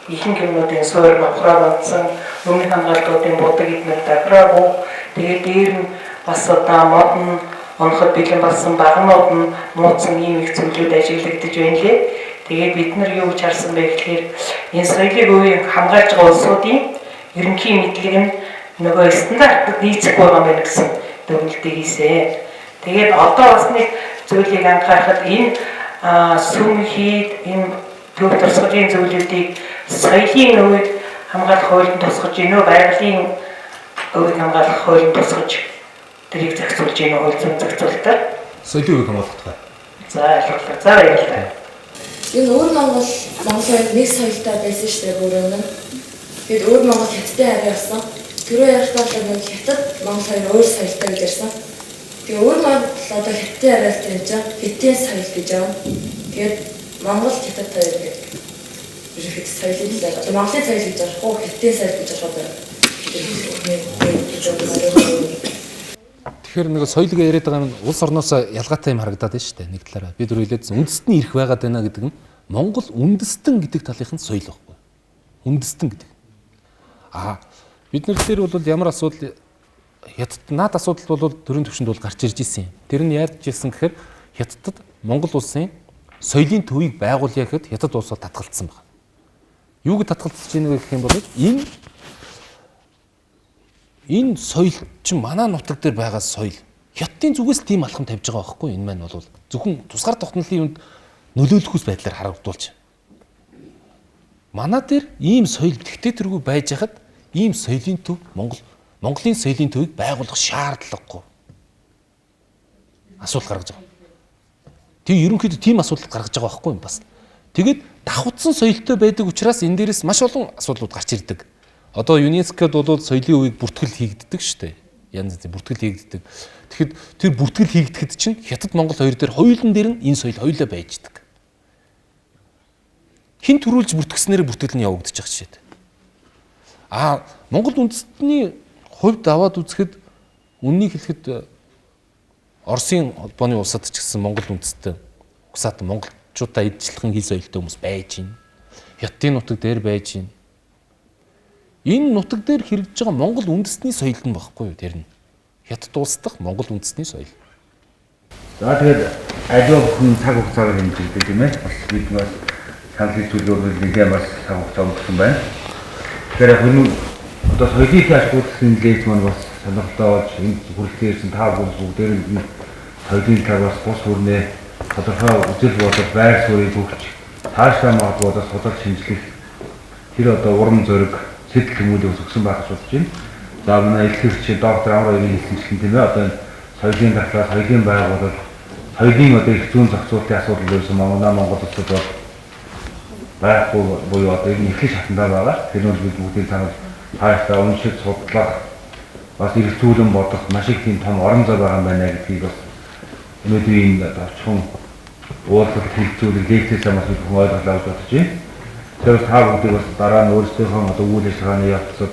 Ихэнх юмнуудын суур мавхраа бодсон, өмнөх хамгаалтуудын будаг эднэр давхраагүй. Тэгээд дээр нь бас одоо мод нь оноход бэлэн болсон, багнууд нь муудсан ийм их зүйлүүд ажиглагдаж байна лээ. Тэгээд бид нар юу гэж харсан бэ гэхээр энэ соёлыг өвийг хамгаалж байгаа улсуудын ерөнхий мэдлэг нь нөгөө стандартад нийцэхгүй байгаа юм байна гэсэн дүгнэлтийг хийсэн. Тэгээд одоо бас нэг зүйлийг анхаарахад энэ сүм хийд энэ төв туршлагын зүйлүүдийг соёлын өвийг хамгаалах хуульд тусгаж гинөө, байгалийн өвийг хамгаалах хуульд тусгаж тэрийг зохицуулж гинөө хууль зүйн зохицуултаар. Соёлын өвийг хамгаалах тухай. За ойлголоо. За баярлалаа. Энэ өвөр Монгол Монголын нэг соёлтой байсан шүү дээ бүр өмнө. Тэгээд өвөр Монгол хятадтай харьяа болсон. Түрүү ярихдаа л нэг хятад Монгол хоёр өөр соёлтой гэж ярьсан. Тэгээ өвөр Монгол одоо хятадтай харьяалтай юм чинь хятадын соёл гэж байна. Тэгээд Монгол хятад хоёр гэдэг ерөнхийдөө соёлын талаар одоо Монголын соёл гэж ярих уу, хятадын соёл гэж ярих уу Тэгэхээр нэг соёлыг яриад байгаа нь улс орноос ялгаатай юм харагдаад байна шүү дээ. Нэг талаараа би түрүү хэлээдсэн үндэстний эрх байгаад байна гэдэг нь Монгол үндэстэн гэдэг талынх нь соёл байхгүй. Үндэстэн гэдэг. Бид нар дээр бол ямар асуудал хятад наад асуудал бол төрийн түвшинд бол гарч ирж исэн юм. Тэр нь яаж ирсэн гэхээр хятадд Монгол улсын соёлын төвийг байгуулъя гэхэд хятад улс бол татгалцсан байна. Юуг татгалцж ийнэ гэх юм бол энэ соёл чинь манай нутаг дээр байгаа соёл. Хятадын зүгээс тийм алхам тавьж байгаа байхгүй энэ маань бол зөвхөн тусгаар тогтнолын юмд нөлөөлөхөөс байдлаар харагдуулж. Манай дээр ийм соёл тэгтээ тэргүй байж хахад ийм соёлын төв Монголын соёлын төвийг байгуулах шаардлагагүй. Асуудал гаргаж байгаа. Тэг ерөнхийдөө тийм асуудал гаргаж байгаа байхгүй юм бас. Тэгээд давхцсан соёлтой байдаг учраас энэ дээрээс маш олон асуудлууд гарч ирдэг. Одоо ЮНЕСКОд бол соёлын өвийг бүртгэл хийгддэг шүү дээ. Янз янзын бүртгэл хийгддэг. Тэгэхэд тэр бүртгэл хийгдэхэд чинь Хятад Монгол хоёр дээр хоёулан дээр нь энэ соёл хоёулаа байждаг. Хин төрүүлж бүртгэснээр бүртгэл нь явагдчих жишээд. Монгол үндэстний хувьд аваад үзэхэд үннийг хэлэхэд Оросын холбооны улсад ч гэсэн Монгол үндэстэн угсаат монголчуудаа эдчлэхэн хил соёлтой хүмүүс байж байна. Хятадын нутаг дээр байж байна. Энэ нутаг дээр хэрэгжиж байгаа Монгол үндэстний соёл нь багхгүй юу тэр нь. Хятад улс дахь Монгол үндэстний соёл. За тэгээд аливаа бүхэн цаг хугацаагаар хэмжигддэг тийм ээ. Бас бид бас санал нийлүүлэлт нэлээд бас цаг хугацаа өнгөрсөн байна. Тэгэхээр яг энэ одоо соёлын ач холбогдлын лекц маань бас сонирхолтой болж энэ хүрэлтээр ирсэн та бүгдээр нь соёлын талаар бас бус хүрнээ тодорхой үзэл бодол байр суурийг өгч цаашдаа магадгүй одоо судалж шинжлэх тэр одоо урам зориг сэтгэл хөдлөлийг өгсөн байх гэж бодож байна. За манай илтгэгч доктор Амар хоёрын хэлсэнчлэн тийм одоо энэ соёлын талаар, соёлын байгуулалт, соёлын одоо их зүүн зохицуултын асуудал ерөөсөн манай Монгол улсад бол байхгүй буюу одоо энэ эхлэх шатандаа байгаа. Тэр нь бид бүгдийг санал таашдаа уншиж судлах бас эргцүүлэн бодох маш их тийм том орон зай байгаа юм байна гэдгийг бас өнөөдрийн энэ товчхон уулзалт хэлцүүлэг лекцээс бас бид хүн ойлголоо гэж бодож байна. Тэгэхээр та бүгдийг бас дараа нь өөрсдийнхөө одоо үйл ажиллагааны явцад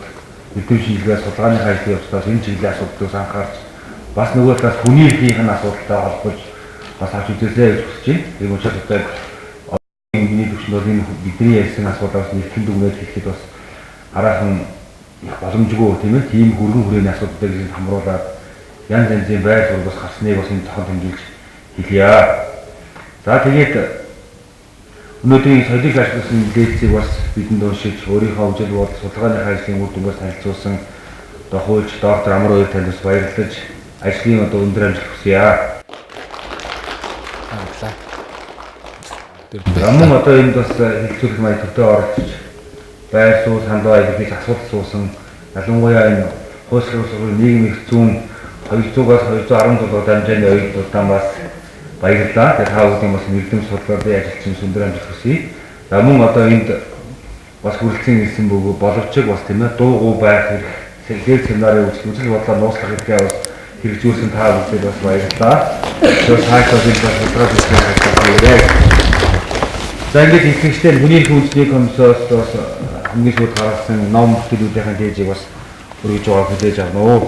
эрдэм шинжилгээ судалгааны ажлын явцдаас энэ чиглэлийн асуудлыг анхаарч бас нөгөө талаас хүний эрхийн нь асуудалтай холбож бас авч үзээсэй гэж хүсэж байна. Тийм учраас одоо миний төвшөнд бол энэ бидний ярьсан асуудлаас нэгэн дүгнэлт хийхэд бас хараахан их боломжгүй тийм ээ. Тийм хөргөн хүрээний асуудлыг хамруулад янз янзын байр суурь бас гарсныг бас энэ тохон тэмдэглэж хэлье. За тэгээд өнөөдрийн соёлыг ашигласан лекцийг бас бидэнд уншиж өөрийнхөө үжил бодол судалгааны ажлын үр дүнгээс танилцуулсан одоо хуульч доктор Амар хоёр танд бас баярлаж ажлын одоо өндөр амжилт хүсье. Баярлалаа. Мөн одоо энд бас хэлцүүлэх маяг төвдөө оролцож байр суурь санал илэрхийлж асуулт асуусан ялангуяа энэ хуулийн сургуулийн нийгмийн их зүүн 200-аас 216 дамжааны оюутнуудаа бас баярлалаа. Тэгээ та бүхэн бас мэргэжлийн судалгааны ажилчин өндөр амжилт хүсье. За мөн одоо энд бас хүрэлцэн ирсэн бөгөөд боловч бас тийм дуугүй байх хэрэг лекц семинарын үзэл бодлоо нууцлах гэдгээ бас хэрэгжүүлсэн та бүхэнд бас баярлалаа. Тэгэхээр цаашдаа бид бас судалгаа хийх ажиллагаа. За ингээд ихэнхдээ хүний эрх үндэсний комиссоос бас хамгийн сүүлд гаргасан ном бүтээлүүдийн дээжийг бас өргөж байгааг хүлээж авна уу.